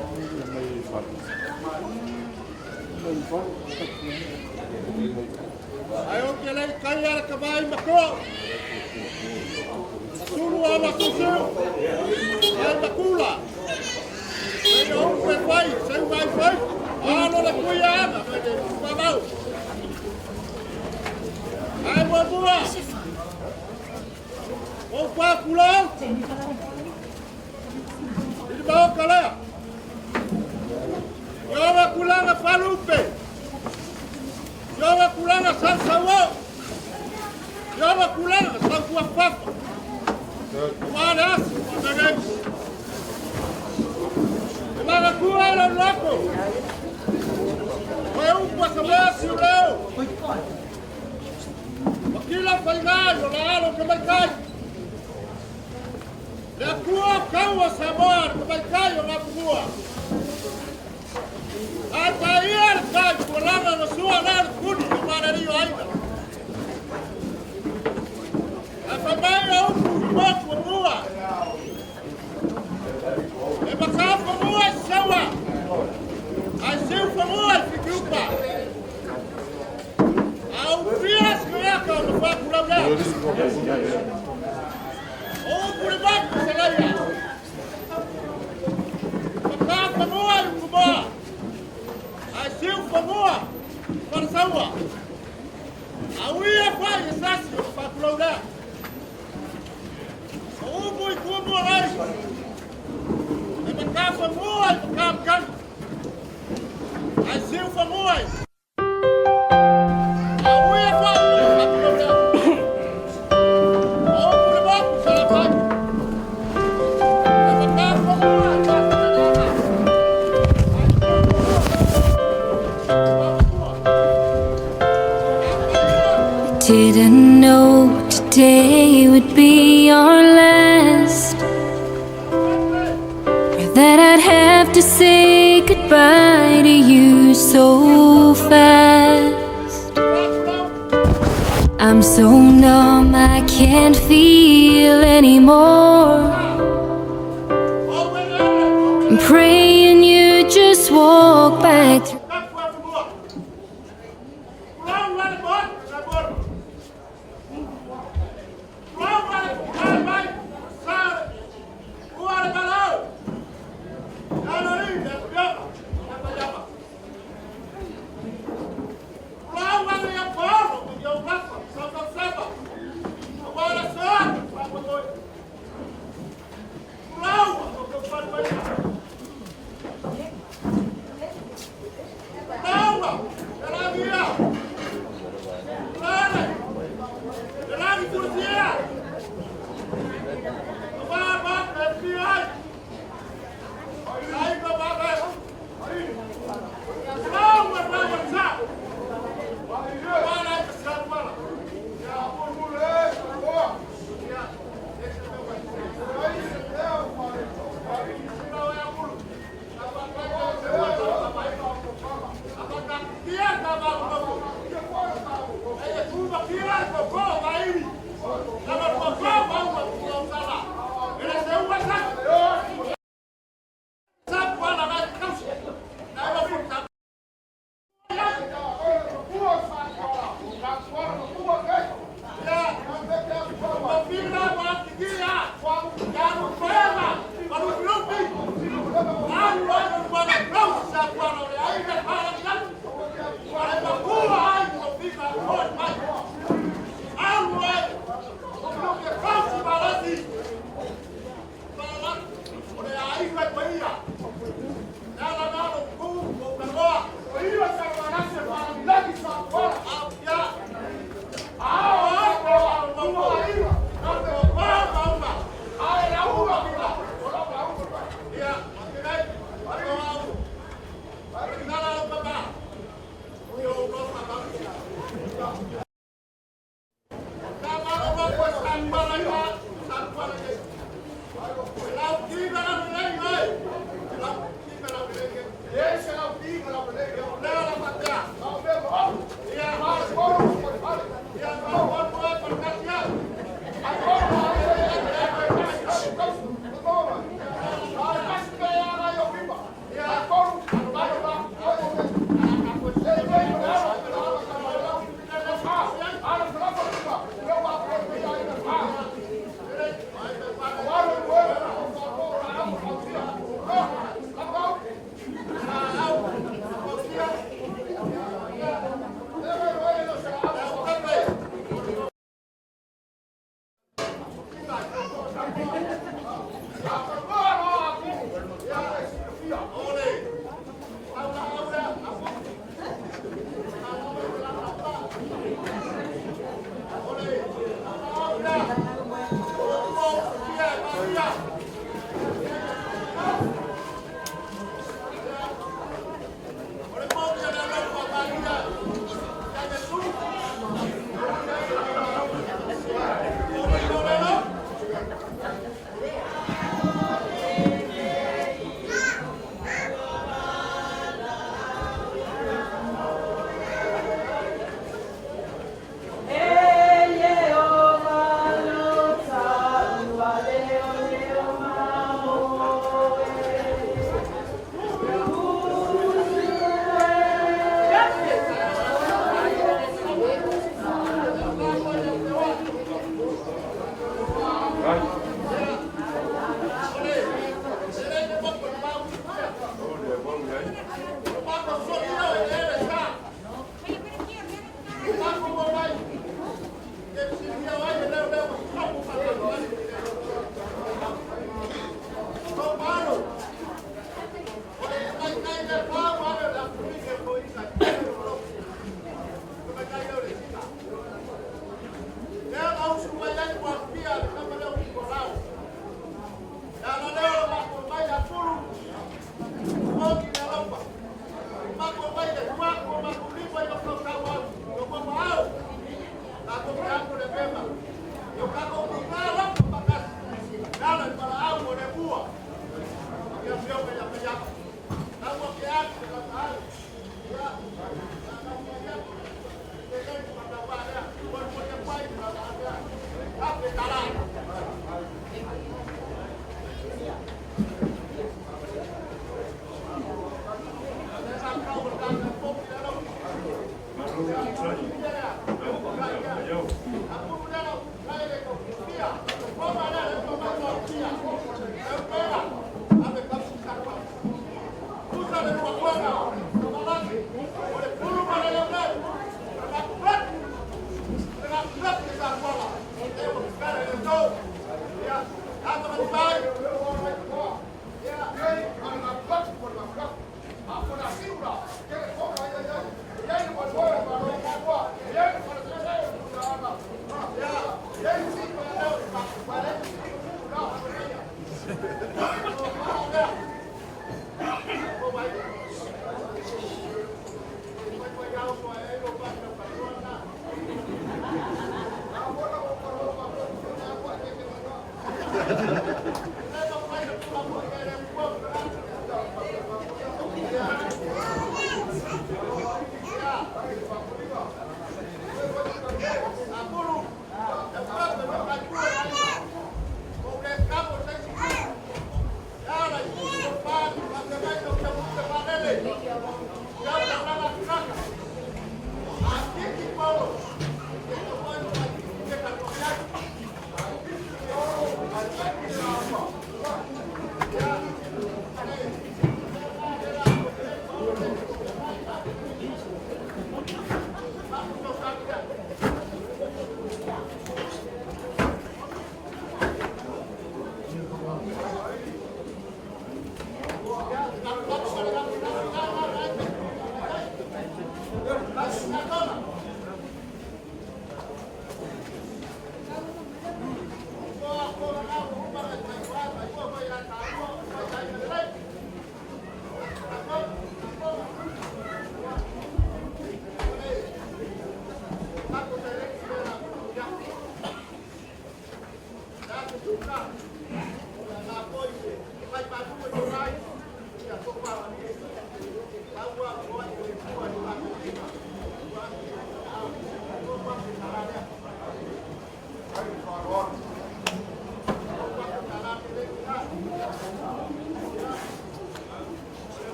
Ai o ke lei kai ala ka vai mako. Sulu ala kusiu. Ai makula. Sei o pe fai, sei vai fai. Alo le kuia ana, me te pamau. Ai mua mua. O pa kulau. I mau kalea. Yoga kulanga falupe. Yoga kulanga sausaua. Yoga kulanga saukuafafa. Ua le aso, ua megei. E magakua e lau lako. O e upu a sa mea siu leo. O kila whaingai o la alo ke mai kai. Le akua kaua Samoa le mai kai o ngā pungua. A ta ia le kai kua langa na sua la le kuni o marari o aina. A whai mai a upu i motu o mua. E maka mua i saua. Ai siu mua i whikiupa. A upia sikuiaka o na whakulau lea. O upu le maku sa leia. Maka mua i ukumoa. Ai siu mua wharasaua. A uia whai e sasi o na whakulau lea. O upu i kumua rai. E maka mua i maka mkani. Ai siu mua i. A uia whai o na whakulau lea. O upu le maku sa la whai. E maka mua i maka Didn't know today would be our last, or that I'd have to say goodbye to you so fast. I'm so numb, I can't feel anymore. I'm praying you just walk back through.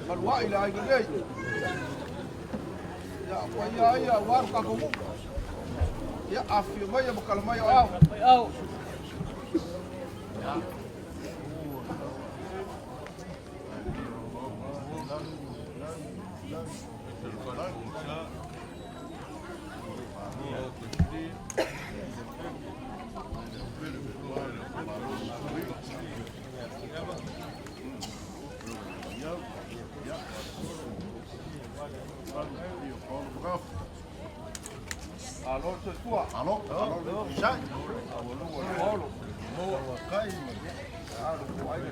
Maluai le aiga nei. Ia, paia ai aua lo tatou nuu. Ia, afifio mai ma tala mai o ao. Alo le soifua. Alo, alo le pisai. Alo, alo. Kai. Alo, ai le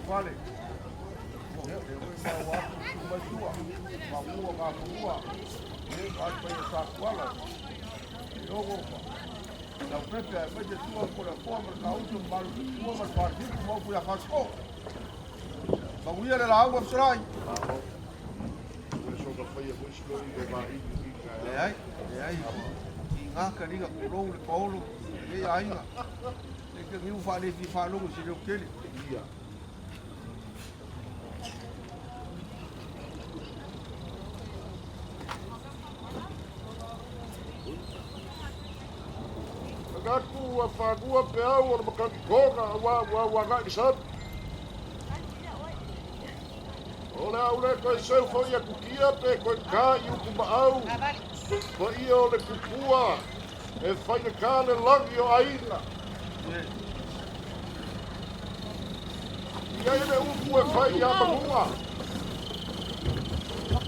Fale. Manuia le lauga fesolai. Leai, leai, i ngā kaliga kulou le paolo, le aiga. Le ke ngiu wha le fi wha longo si leo kele. Manatu ua fanua peau o le makakikoga auā ua auagaʻi le sami. O le a ou lē toe seu foʻi atu tia pe toe kā i utumaʻau paia o le kupua e faigata le lagi o aiga. I ai le upu e fai iā manuga.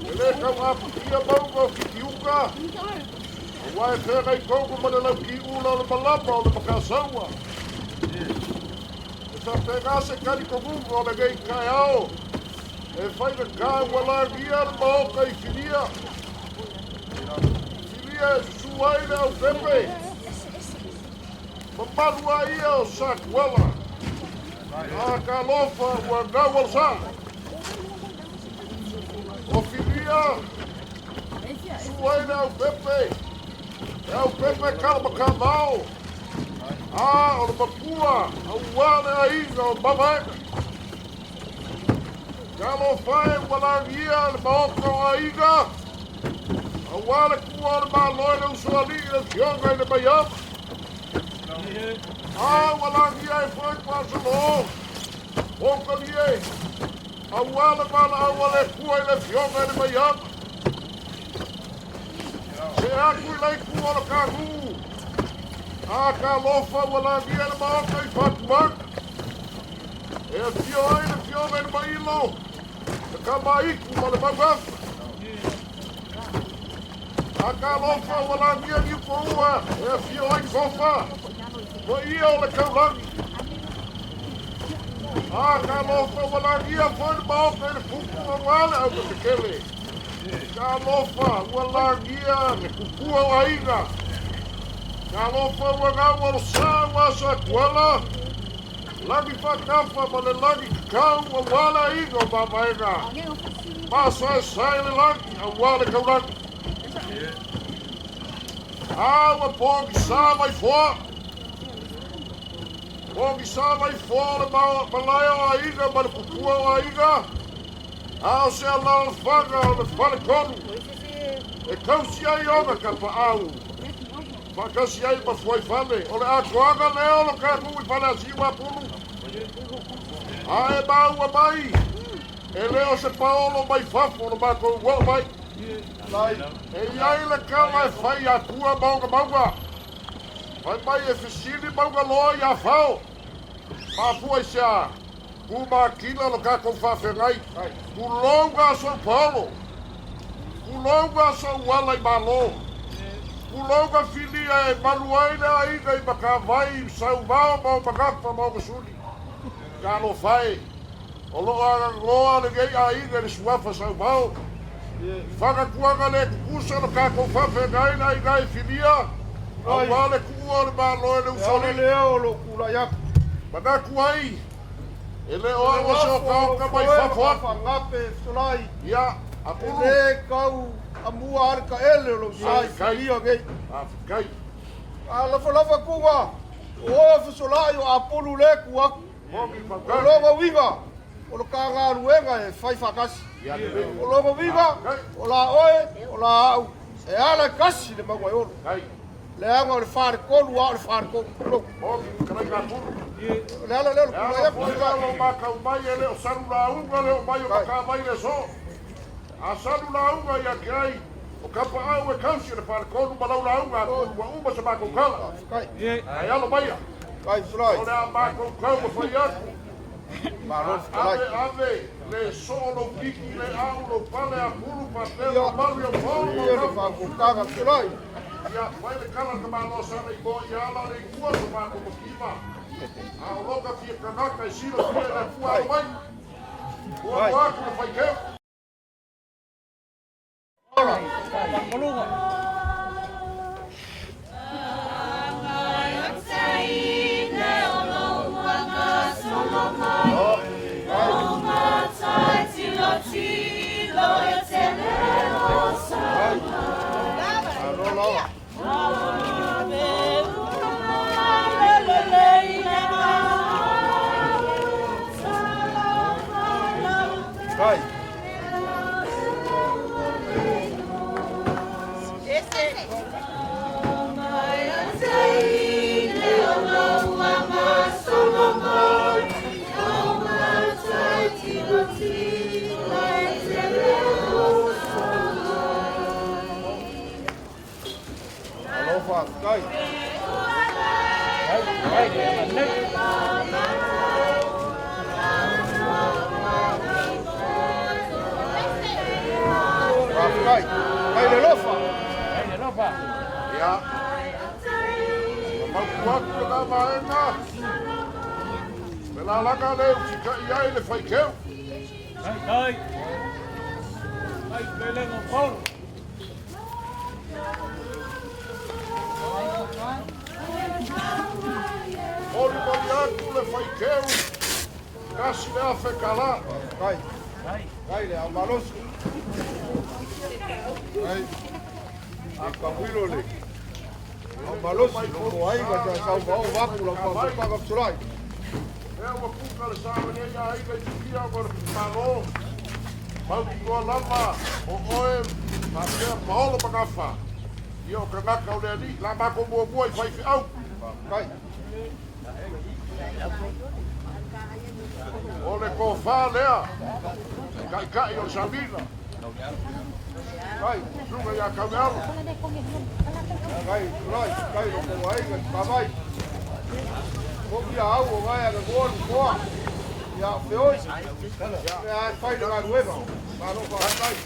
E lē taugapatia mauga o fitiuka auā e feagai tonu ma le laukiʻula o le malama o le makasaua. E faapegā se talitonuga o lenei taeao e faigata ua lagia le maota i filia. Filia e susū ai le aupepe. Mamalu a ia o Satuala. A talofa ua gau o le sa. O filia susū ai le aupepe. E aupepe kalamakavao. A o le mapua auā le aiga o mavaega. Talofa e ua lagia le maota o aiga. Auā le kua o le malo i le usoalii le fioga i le maiama. A ua lagia e foi pasolō. O kalie. Auā le valaau a le Atua i le fioga i le maiama. Se atu i lai tu o le kagu. A talofa ua lagia le maota i Fatumaga. E afio ai le fioga i le mailo. Le kamaiku ma le maugafa. A talofa ua lagia Niupoua e afio ai Kofa. Paia o le taulagi. A talofa ua lagia foi le maota i le pupu auā le aupetekele. Talofa ua lagia le kupua o aiga. Talofa ua gau o le sa ua Satuala. Lagi faatafa ma le lagi kakau auā le aiga o mavaega. Masaesae le lagi auā le taulagi. A ua pogisā mai foa. Pogisā mai foa o le malae o aiga ma le kupua o aiga. A o se alaalafaga o le faletolu. E tausi ai ona tapaau. Faatasi ai ma fuaifale. O le atoaga lea o lo tatou i Faleasiu Apulu. A e maua mai. E le o se paolo mai fafo o le matou oo mai. E iai le tala e fai atua ma ona mauga. Fai mai e fesili mauga loa iā Fao. Mafua i se a. Tu makila lo tatou faafeagai. Tulouga aso paolo. Tulouga aso uala i malo. Tulouga filia e malu ai le aiga i Matavai, Sauvao ma o Magafa ma o Gasuli. Talofa e, o loo aganoa lenei aiga i le suafa Sauvao. Fagatuaga le tutusa lo tatou faafeagai le aiga e filia, auā le tuua o le Malo e le Usoalii. Lea o lo tulai atu. Manatu ai, e le o au o se otaota mai fafo atu. Fagape fesolai. Ia, E Apulu. le kau amua ale ka ele o lo sai Faafetai. filia nei. Faafetai. A lafa lafa kuga. O fesolai o Apulu le ku aku. Mogi O faafetai. loga uiga o lo ka galuega e fai faatasi. Ia lelei. O loga uiga o la oe o la au. E ala e kasi le maua e olo. Kai. Leaga o le faletolu a o le faletolu. Tulou. Mogi fetalaiga Apulu. O le ala lea o le E tulai ala atu foi fesolai. la lo makau mai e le o salu lauga le o mai o Matavai le so. A salu lauga ia te ai, o kapaau e kausi le faletolu ma lau lauga Apulu ua uma se matou tala. Kai. Ae alo maia, Kai fesolai. o le a matou kau ma fai atu. Malo fetalai. Ave ave le soo lou piki le au lou pale Apulu faapea mamalu ia paolo ma Ia le au. faafogaga fesolai. Ia, fai le kala ka malo sana i mo ia ala le ikua so matou makiva. A o loka fia kanaka e silo fia le fua alo mai. Ua Vai. atu le faikeu. Malo lava. Kai. Malo faafetai. Faafetai. Kai le lofa. Ia, mautu atu le na vaega. Le lalaga le utikai ai le faikeu. Kai. Kai pelenga paolo. Moli moli atu le faikeu. Kasi le afe kala. Kai. Kai le au malosi. Kai. A kawilo le. Au malosi lo ko ai ka sa sau vao vaku la faafogaga fesolai. Ea ua puka le sa o lenei aiga i tukia o le malo. Mautu lava o oe faapea Paolo Magafa. Ia o kanaka o le alii la matou muamua i faifeau. Kai. O le tofā lea. Kaikai o le saulina. Kai. Suga ia Kaulealo. Kai fesolai. Kai lo ko ai ka pavai. Ko ia au o vai a go koa. Ia feoi. Ia ai fai le galuega. Malo faafetai.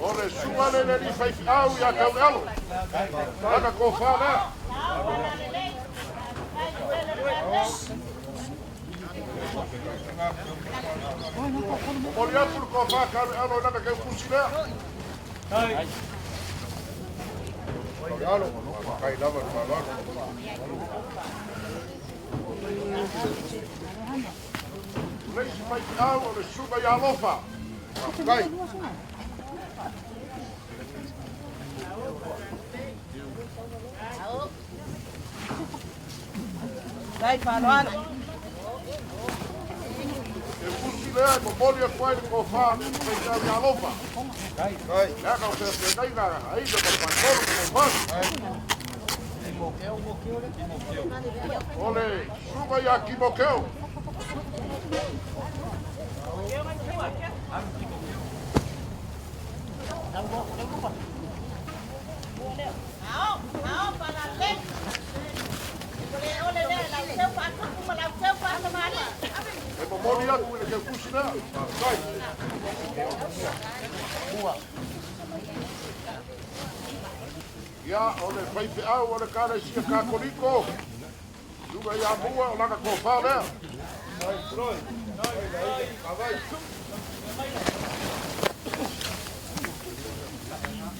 O le suga le le alii faifeau ia Kaulealo. Lana tofā lea. Momoli atu le tofā Kaulealo i lana keukusi lea. Kai. Alo, kai lava le faaaloalo. Le isi faifeau o le suga ia Alofa. Kai. E kusi lea e momoli atu ai le tofā faifeau ia Alofa. Kai. Leaga o feafeagaiga aiga ma le faletolu ma le O le suga ia Kimokeo. E momoli atu i le keukusi lea. Faafetai. Ia, o le faifeau o le Ekalesia Katoliko, susuga ia Mua, o lana tofa lea.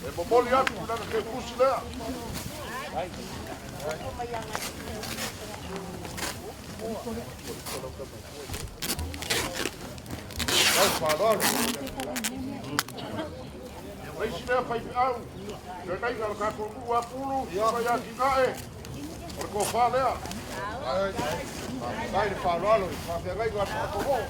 E momoli atu i lana keukusi lea. O le isi lea faifeau, feagaiga a le tatou nuu a Pulu, susuga ia Atinae, o le tofa lea. Faafetai le faaaloalo i faafeagaiga a le tatou nuu.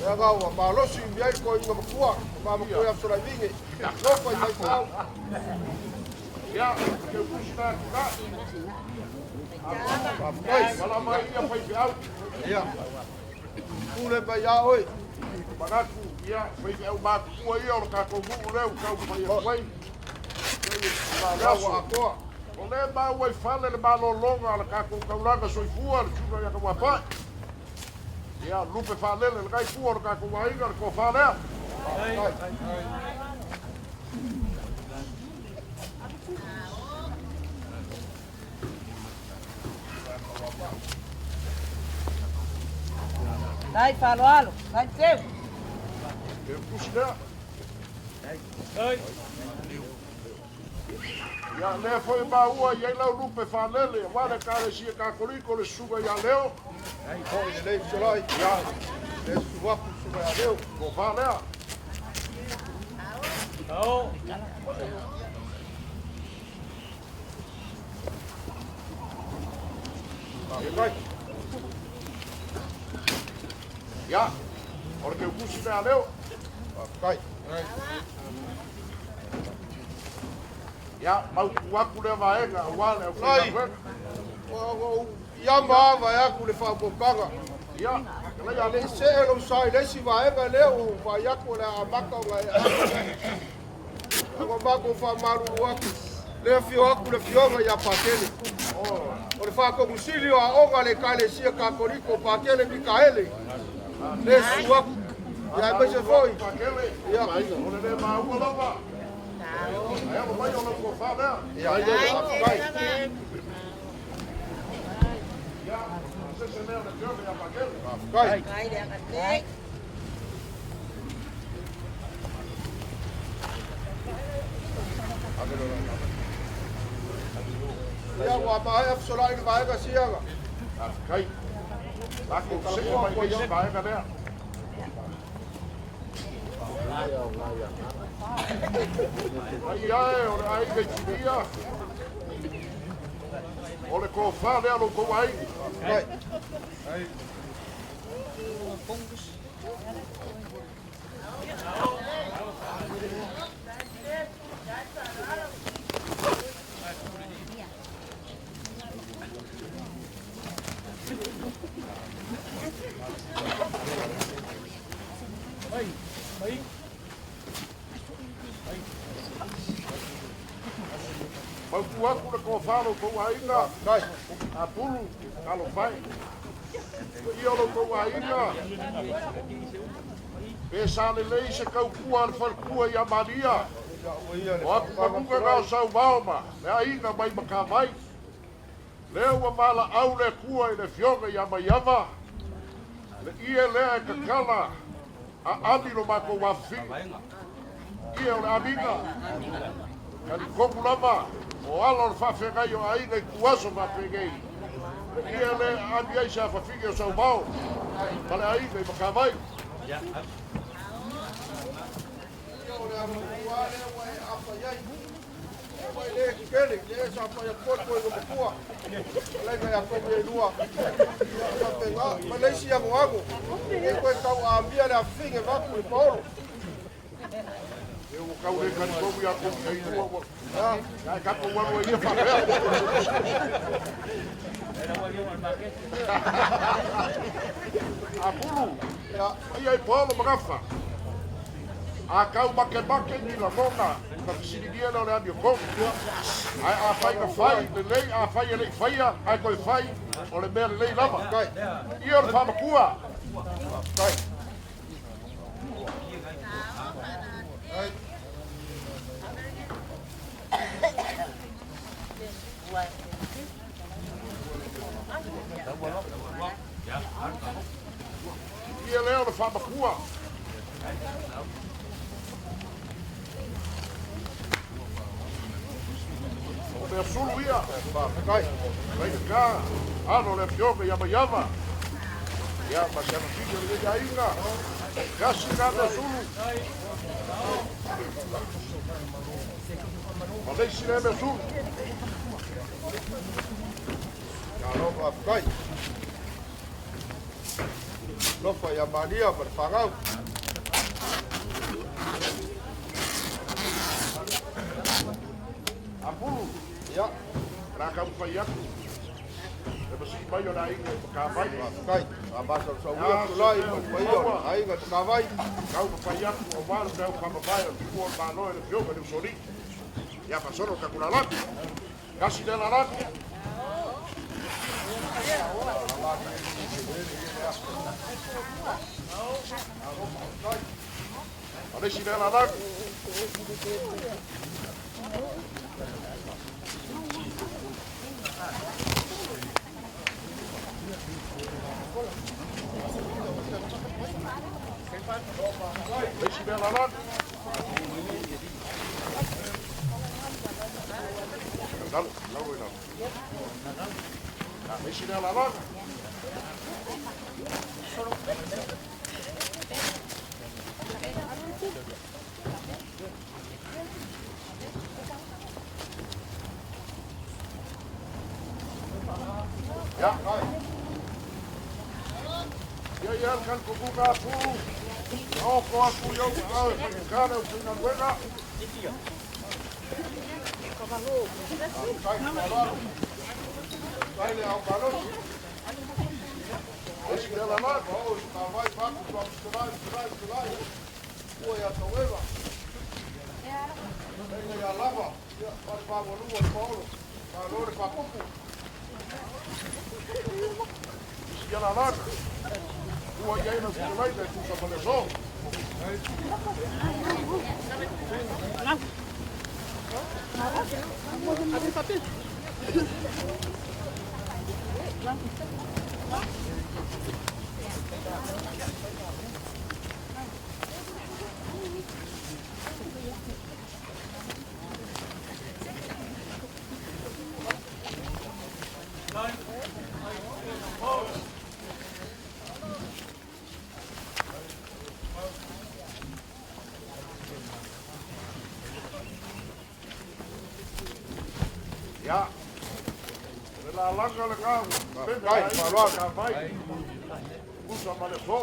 Leaga ua malosi umi ai le toeaina matua, ma matua ia Fesolai Nofo i faifeau. Ia, keukusi lea Atinae. Faafetai. Wala mai ia faifeau. Ia. Pule mai ia oe. Manatu, ia, faifeau matutua ia o le tatou nuu lea ua taumafai atu ai. Le aso. Ua atoa. O lea maua i fale le malologa a le tatou taulaga soifua le susuga ia Tauapae. Ia, lupe faalele lenai itu o le tatou aiga le tofa lea. Dai faaaloalo, dai teu. Keukusi lea. Ia, lea foi maua i ai lau lupe faalele, aua le Ekalesia Katoliko le susuga ia Leo. Foi lelei Fesolai. Ia, Le susu atu susuga ia Leo. tofa lea. Faafetai. Ia, o le keukusi lea Leo. Faafetai. Ia, mautu atu lea vaega aua le aufaigaluega. Ua ou iama ava e atu le faaopoopaga. Ia, Ia le i see lou sa i le isi vaega lea ua ou vaai atu o le a amata ona e aapa lea. Ua matou faamalulu atu, le afio atu le afioga ia Patele. O le faatomusili o aoga a le Ekalesia Katoliko o Patele Mikaele. Le susu atu. Ia aemaise foi. Pakele, Ia. o le le maua lava. Ae alo mai o lau tofa lea. Ia, faafetai. Ia, o se se lea o le afioga ia Pakele. Faafetai. Dai le agate. Ia ua maea Fesolai le vaega siaga. Faafetai. Tatou see mai le isi vaega lea. Ai ae, o le aiga i Filia. O le tofa lea lo tou aiga. Faafetai. Mautu atu le tofa lo tou aiga. Faafetai. A Pulu, talofa e. Ia o lo tou aiga. Pe sa lelei se kaupua a le faletua ia Maria. Ia ua ia le O atu faapaga manuga na o Fesolai. sauvao ma le aiga mai Makavai. Lea ua valaau le Atua i le afioga ia Maiava. Le ie lea e tatala aami lo matou afafine. Ie o le amiga. Talitonu lava o ala o le faafeagai o aiga i tuaso faapenei. Le ie lea e aami ai se afafine o sauvao ma le aiga i Makavai. Ia o le amatua lea ua e aapa i ai. Ua e le kele, le sa fai atu foi koe matua. Alaiga ia koe e lua. Ia faapena, ma le isi agoago. E koe tau aamia le afiga vaku le paolo. E ua tau le talitonu ia kou tailua ua. Ia, Ae tatou alu ai ia faapea. A Pulu, Ia i Paolo Magafa. A kau make ni lagona, na fesiligia lea o le amiotonu. Ae afai na fai lelei, afai e le'i faia, ae toe fai, o le mea lelei lava. Ia o le faamatua. Ia lea o le faamakua. O mea sulu ia. Faafetai. Faigata. Alo le afioga ia Maiava. Ia ma se alafili o lenei aiga. Kasi na mea sulu. Ma le isi lea mea sulu. Malo faafetai. Lofa ia Maria ma le fanau. Apulu. Ia. La taumafai atu. E masii mai o le aiga i Matavai. Faafetai. Faamasalosauia tulai ma le paia o le aiga i Matavai. Taumafai atu aua le mea faamavae o le tuua o le Malo e le afioga i le Usoalii. Ia faasolo le tatou lalagi. Kasi lea lalagi. Ma le isi lea lalagi. Le isi lea lalagi. Lalo, lalo i lalo. Le isi lea lalaga. Ia. Ia ia le talitonuga atu. Taoto atu i ou aao e faigata le aufaigaluega. Faafetai faaaloalo. Faafetai le ao malosi. Le isi lea lalaga. Oo i Matavai Paku Tuafitalai Tulai Tulai. Ua ia Taueva. Leiga ia Lava. Ia ma le faaualua le Paolo. Malo le faapupu. Isi lea lalaga. Ua i ai lau fetalaiga e tusa ma le aso. Ia. O le lalaga lena ua pene Faafetai ai faaaloalo. Matavai. Tusa ma le aso.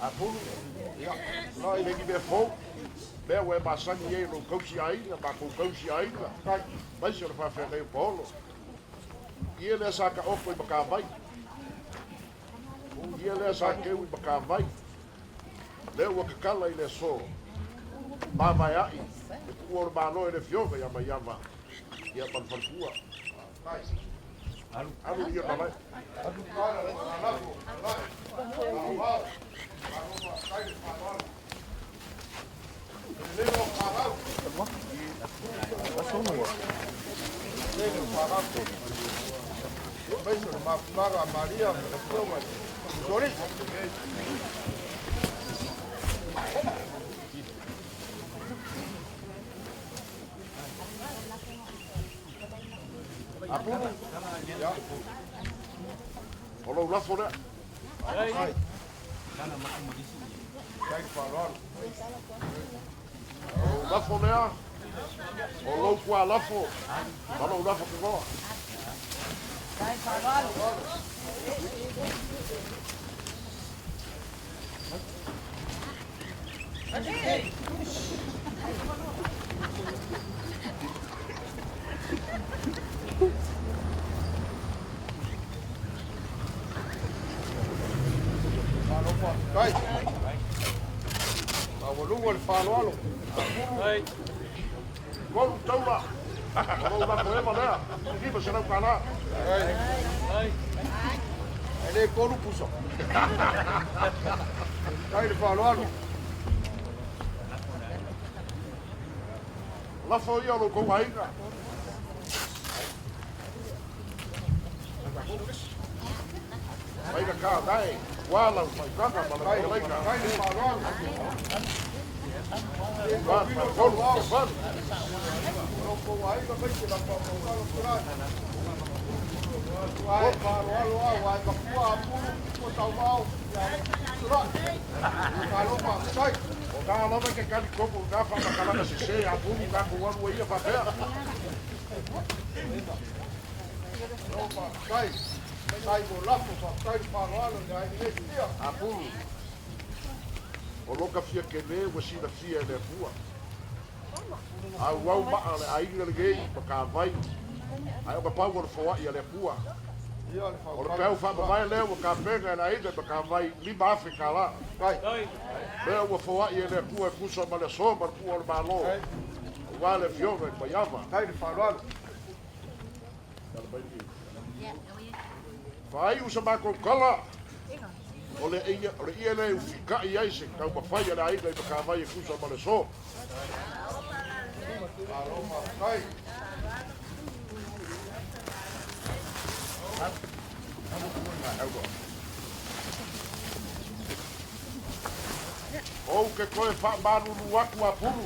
Apulu. Ia. E le ni mea fou. Mea ua e masani ai i lou tausi aiga, matou tausi aiga. Maise o le faafeagai o Paolo. Ia lea sa taoto i Matavai. Ia lea sa teu i Matavai. Lea ua tatala i le aso. Mavaea'i le tuua o le Malo e le afioga ia Maiava. Ia ma le faletua. Alu ia malae. Aemaise o le mafumaga a Maria ma le afioga i le Usoalii. Apulu. Ia. O lou lafo lea. Faafetai. Faafetai le faaaloalo. O lou lafo lea. O lou tualafo. Ma lou lafo togoa. Suga le faaaloalo. Tolu taula. O lou lafo eva lea. $900. E le tolu pusa. Kai le faaaloalo. Lafo ia o lou kou aiga. Aiga ka dai. Wala faitaga ma le fetalaiga. Kai le faaaloalo. Fa, fa, tolu, fa, O kou aiga mai te lapa o kalo kula. Ai faaaloalo a wai makua a pulu ko tau mao. Sura. Malo faafetai. O na lava ke kali kopu na fa makalanga se se a pulu ka ku walu ia fa pea. Malo faafetai. Kai mo lafo faafetai le faaaloalo le aiga nei fia. A pulu. O loka fia ke le ua sila fia e le Atua. Au au maa le aiga le gei ma ka vai. Ai o ka pau o le foai a le Atua. Ia le O le peau faamavae lea ua kapega e le aiga ma ka vai 5,000 kālā. Kai. Lea ua foai e le Atua e tusa ma le aso ma le pua o le Malo. Aua le afioga i Maiava. Kai le faaaloalo. Faaiu sa matou tala, o le ia o le ia lea e ufika'i ai se taumafai a le aiga i Matavai e tusa ma le aso. Malo faafetai. Ou ke toe faamalulu atu a pulu.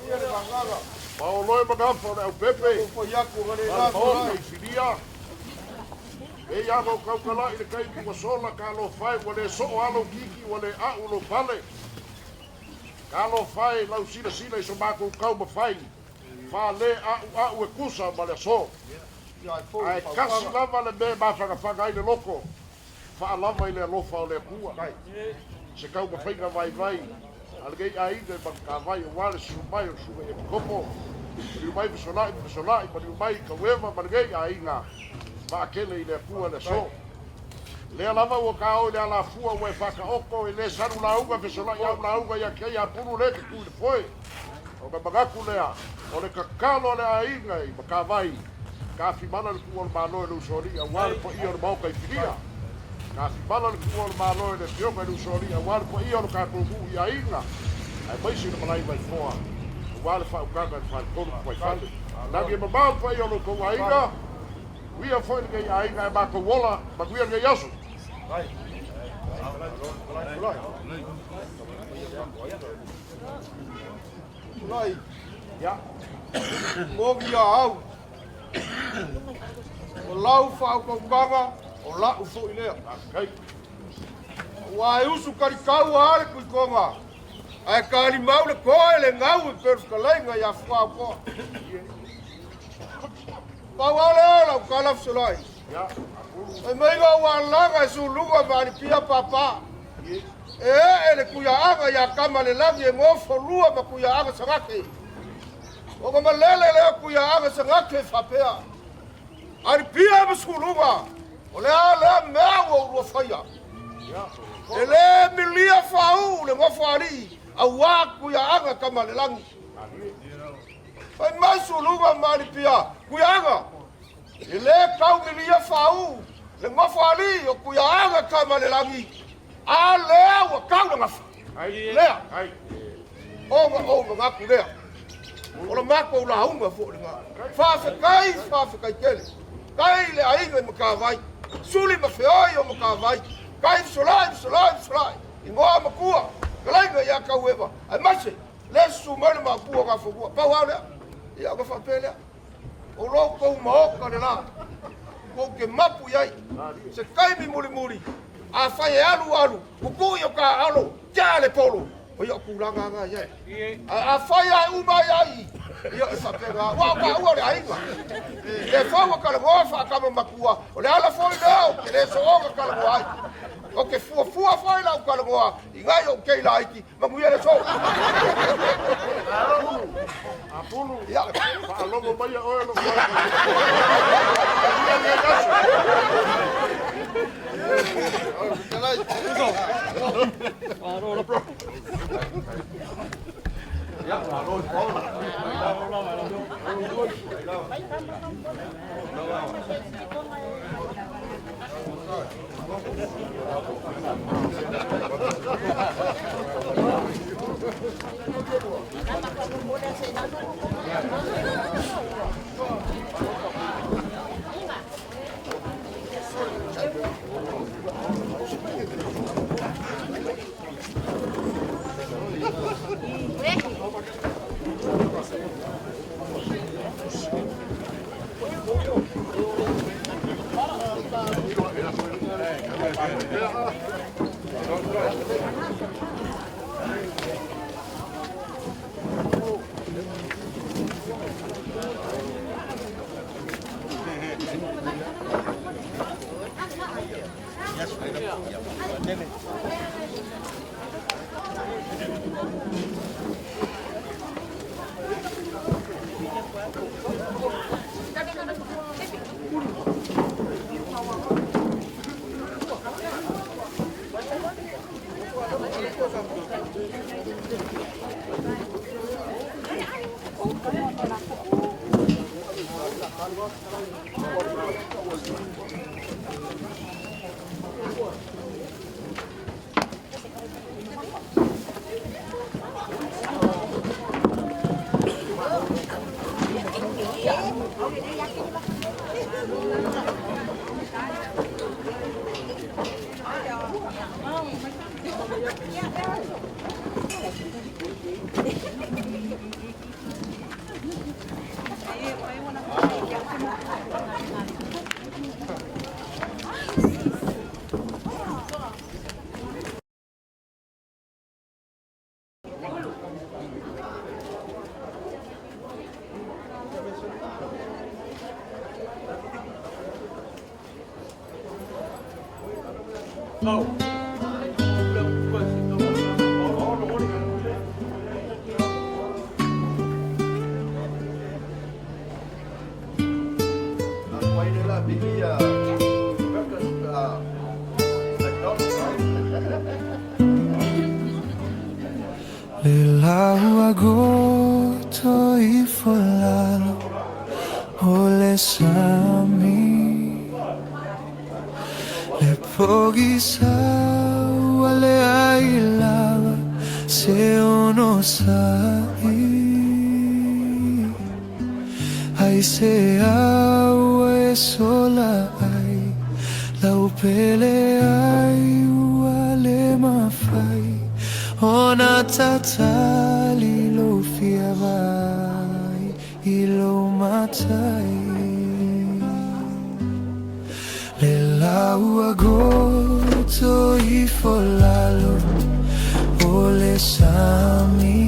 Ia le vagaga. Ma o loe magafa o le aupepe. O foi atu o le Ma le la maota i filia. E ia lou kaukala'i le taimi ua sola ka alofa e ua le soo alo kiki ua le a'u lou pale. Ka alofa e lau silasila i so matou taumafai faale a'u a'u e tusa ma le aso. Ae kasi lava le mea e mafagafaga ai le loko, faalava i le alofa o le Atua. Se taumafaiga vaivai a lenei aiga i Matavai aua le susu mai o le susuga i Epikopo, maliu mai Fesolai ma Fesolai, maliu mai Taueva ma lenei aiga vaatele i le Atua i le aso. Lea lava ua taao i le alafua ua e faataoto e le salu lauga Fesolai au lauga ia te ia Pulu le te tu i le foe. O na manatu lea, o le tatalo a le aiga i Matavai, tafimala le tuua o le Malo e le Usoalii aua le paia o le Maota i Filia. Tafimala le tuua o le Malo e le Afioga i le Usoalii aua le paia o le tatou nuu i aiga, aemaise le malae Vaifoa aua le faautaga i le faletolu Tuaifale. Lagi e mamao le paia o lo outou aiga, uia foi lenei aiga ae matou ola, manuia lenei aso. Tulai. Ia. Mogi ia au. O lau faautautaga, o la'u fo'i lea. Faafetai. Aua e usu kalikau a le kuikoga, ae kalimau le koe le gau e pei o le fetalaiga ia Fuaokoa. Pau lava lea o lau tala fesolai. Ia, Apulu. Fai mai ga ua alaga e suluga ma alipia papa. E ee le kuiaaga ia kama le lagi e gofolua ma kuiaaga sagake. O ka malele lea kuiaaga sagake faapea. Alipia ma suluga. O le a lea mea ua ulua faia. E le milia faauu le gofo alii auā kuiaaga kama le lagi. Fai mai suluga ma alipia kuiaaga. E le tau milia faauu le gofo alii o kuiaaga kama le lagi. A lea ua tau le gafa. Lea. Ona ou manatu lea. O le matou lauga foi lena. Faafetai, faafetai tele. Tai le aiga i Matavai. Suli ma feoi o Matavai. Tai fesolai, fesolai, fesolai. Igoa matua, fetalaiga ia Taueva, aemaise le susu mai le maopu o Gafanua. Pau lava lea. Ia ona faapea lea. O lo outou maota le la, tou te mapu i ai. Se taimi mulimuli, afai e alu alu, tutui o ta alo, tia le polo. O ia o tulaga aga i ai. Ae afai lava e uma ai ai, ia e faapena. Aua o taua o le aiga. Le fau a talanoa faatama matua, o le ala foi lea ou te le soona talanoa ai. Ou te fuafua foi lau talanoa i nai ou kei laiti, manuia le aso. Apulu, Ia. faalogo mai ia oe lou Manuia lenei aso. Le lau agoto ifo lalo o le sami. Le pogisa le ai lava se ono sai. Ai se au e sola ai lau pele ai ua le mafai. Ona tatali lo fia vai i lo matai. Le lau agoto ifo lalo o le sami.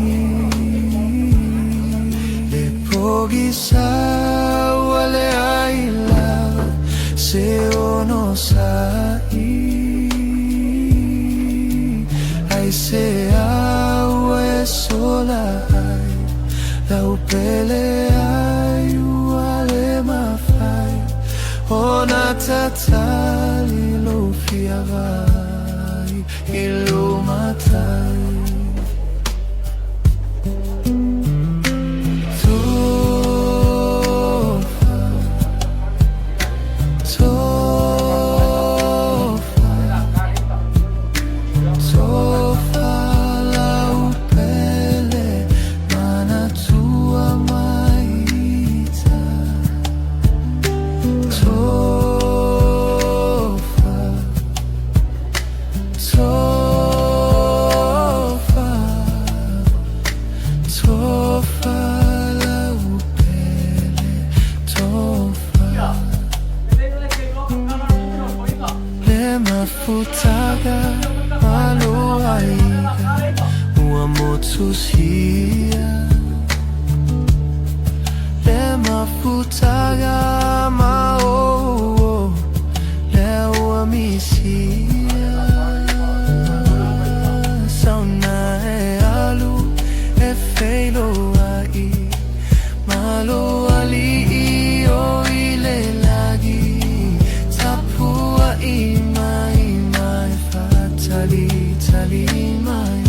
Le pogisa le ai lava se ono sai. Ai se au e sola ai lau pele ai ua le mafai. Ona tatali lo fia vai i lo matai. Tofa, tofa, tofa lau pele manatua maita. Tofa, tofa, tofa lau pele, tofa. Le mafutaga aloaiga ua motusia. Le mafutaga maoo le ua misia. Sauna e alu e feiloai malo alii o i le lagi. Tapua i mai mai fatali tali mai.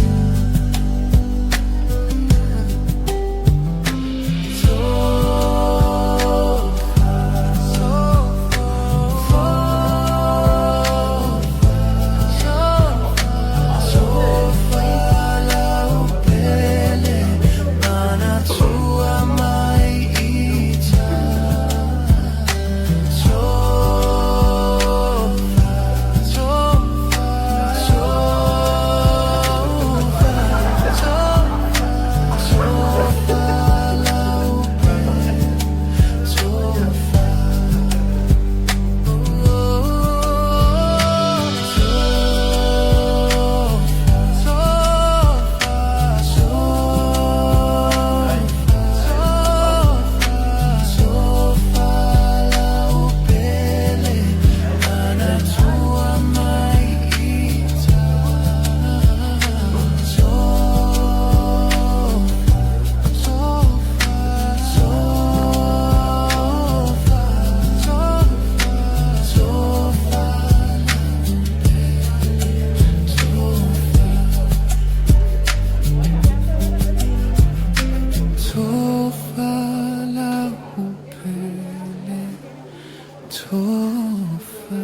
Tofa.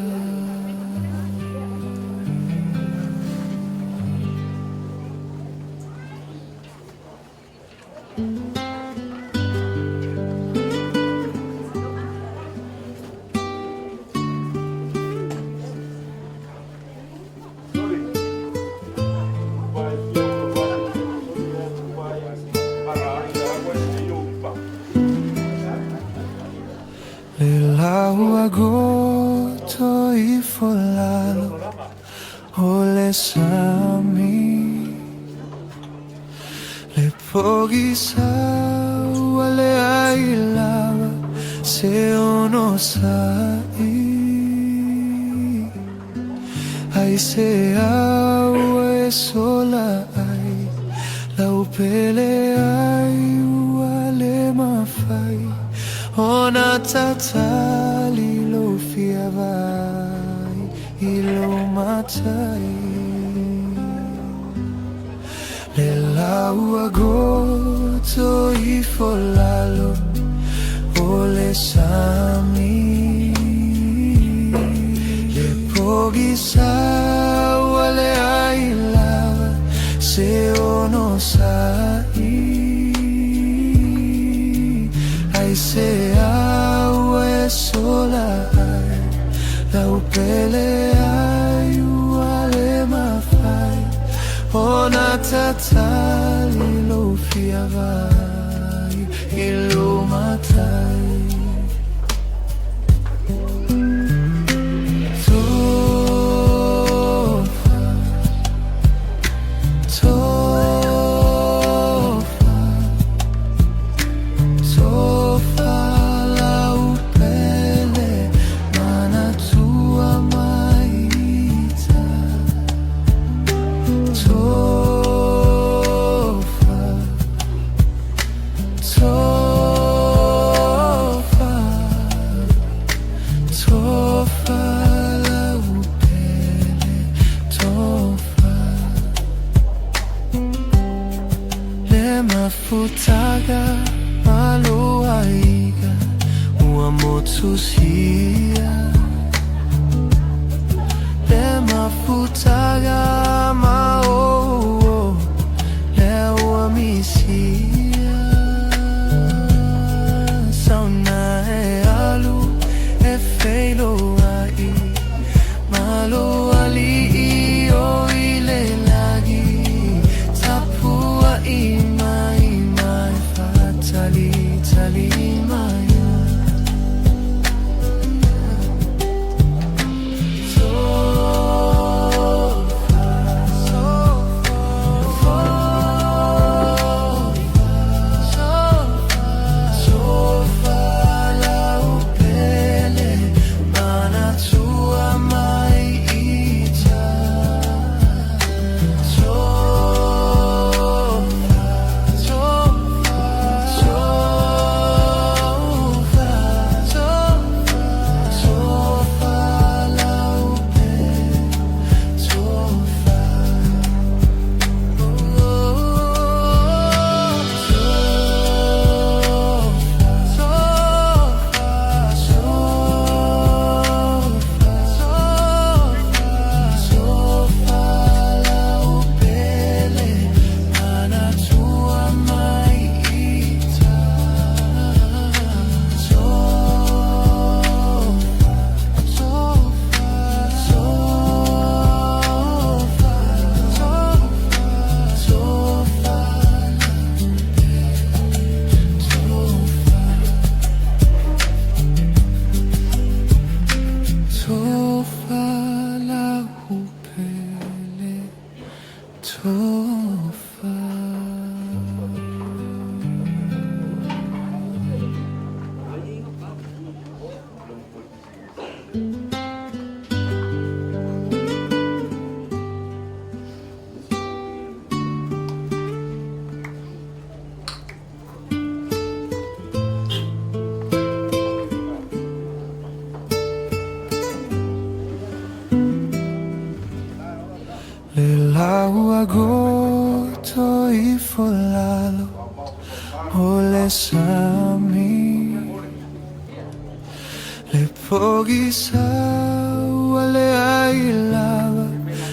Le lau goto ifo lalo o le sami. Le pogisa ua le ai lava se ono sa'i. Ai se au e sola ai lau pele ai ua le mafai ona tatali lou fia vai i lou matai. Le lau a goto ifo lalo o le sami. Le pogisa ua le ai lava se ono sa'i. Ai se au e sola ai lau pele ai ua le mafai ona tatali lou fia vai i lou matai. Tofa, tofa, tofa lau pele manatua mai ita. Tofa, tofa, tofa lau pele, tofa. Le mafutaga ma lou aiga ua motusia. Le mafutaga ma ou lea ua misia. Sauna e alu e feiloai ma lou alii o i le lagi. Tapuai mai ma e faatalitali mai. Tofa, tofa, tofa lau pele manatua mai ita. Tofa, tofa, tofa, tofa, tofa lau pele, tofa. Tofa lau pele manatua mai ita. Tofa, tofa, tofa, tofa, tofa. Tofa lau pele, tofa. Le lau a goto ifo lalo o le sami. Le pogisa ua leai lava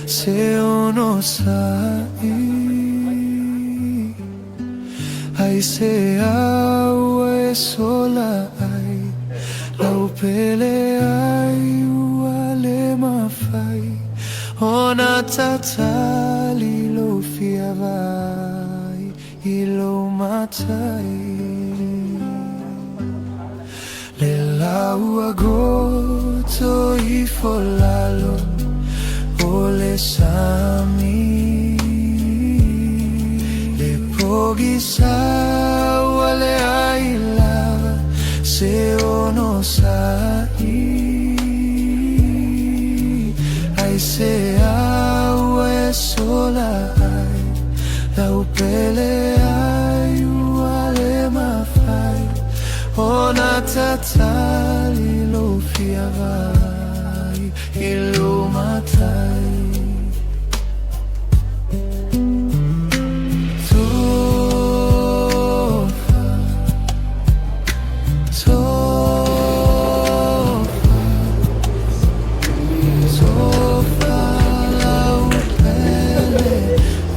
se onosa'i. Aisea ua e sola ai lau pele ai ua le mafai ona tatali lou fia vaai i lou matai. Le lau ua goto ifo lalo o le sami. Le pogisa ua leai lava se onosa'i. Aisea ua e sola ai lau pele ai ua le mafai ona tatali lou fia vaai i lou matai. Tofa, tofa, tofa lau pele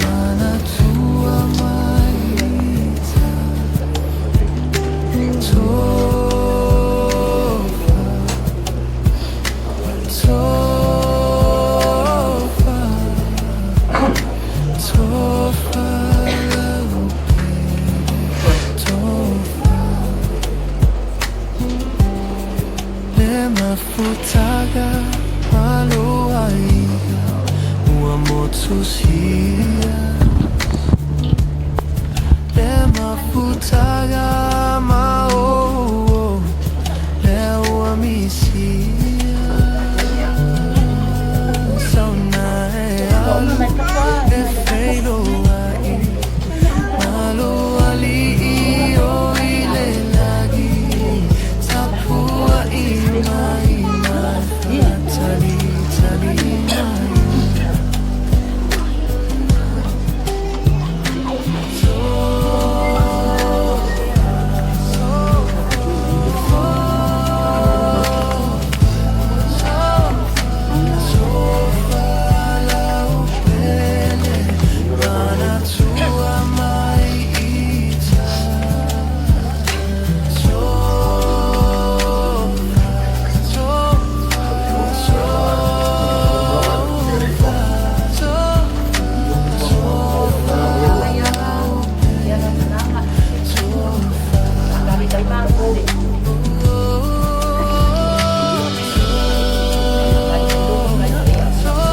manatua mai ita. Tofa, tofa, tofa lau pele tofa. Le mafutaga ma lou aiga ua motusia. Le mafutaga ma ou lea ua misia. Sauna e alu e feiloai ma lou alii o i le lagi. Tapua'i mai ma faatalitali mai. Tofa lau pele manatua mai ita. Tofa, tofa, tofa, tofa lau pele tofa.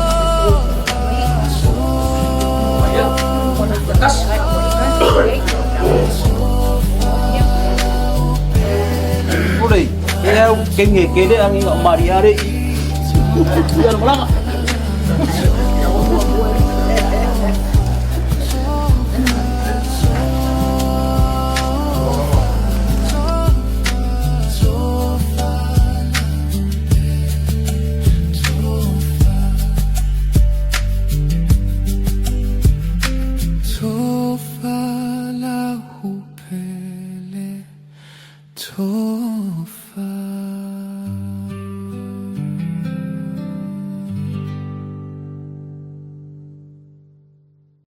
Ule, ke au ke nge ke le angi ngā mari are i. Ia na malanga.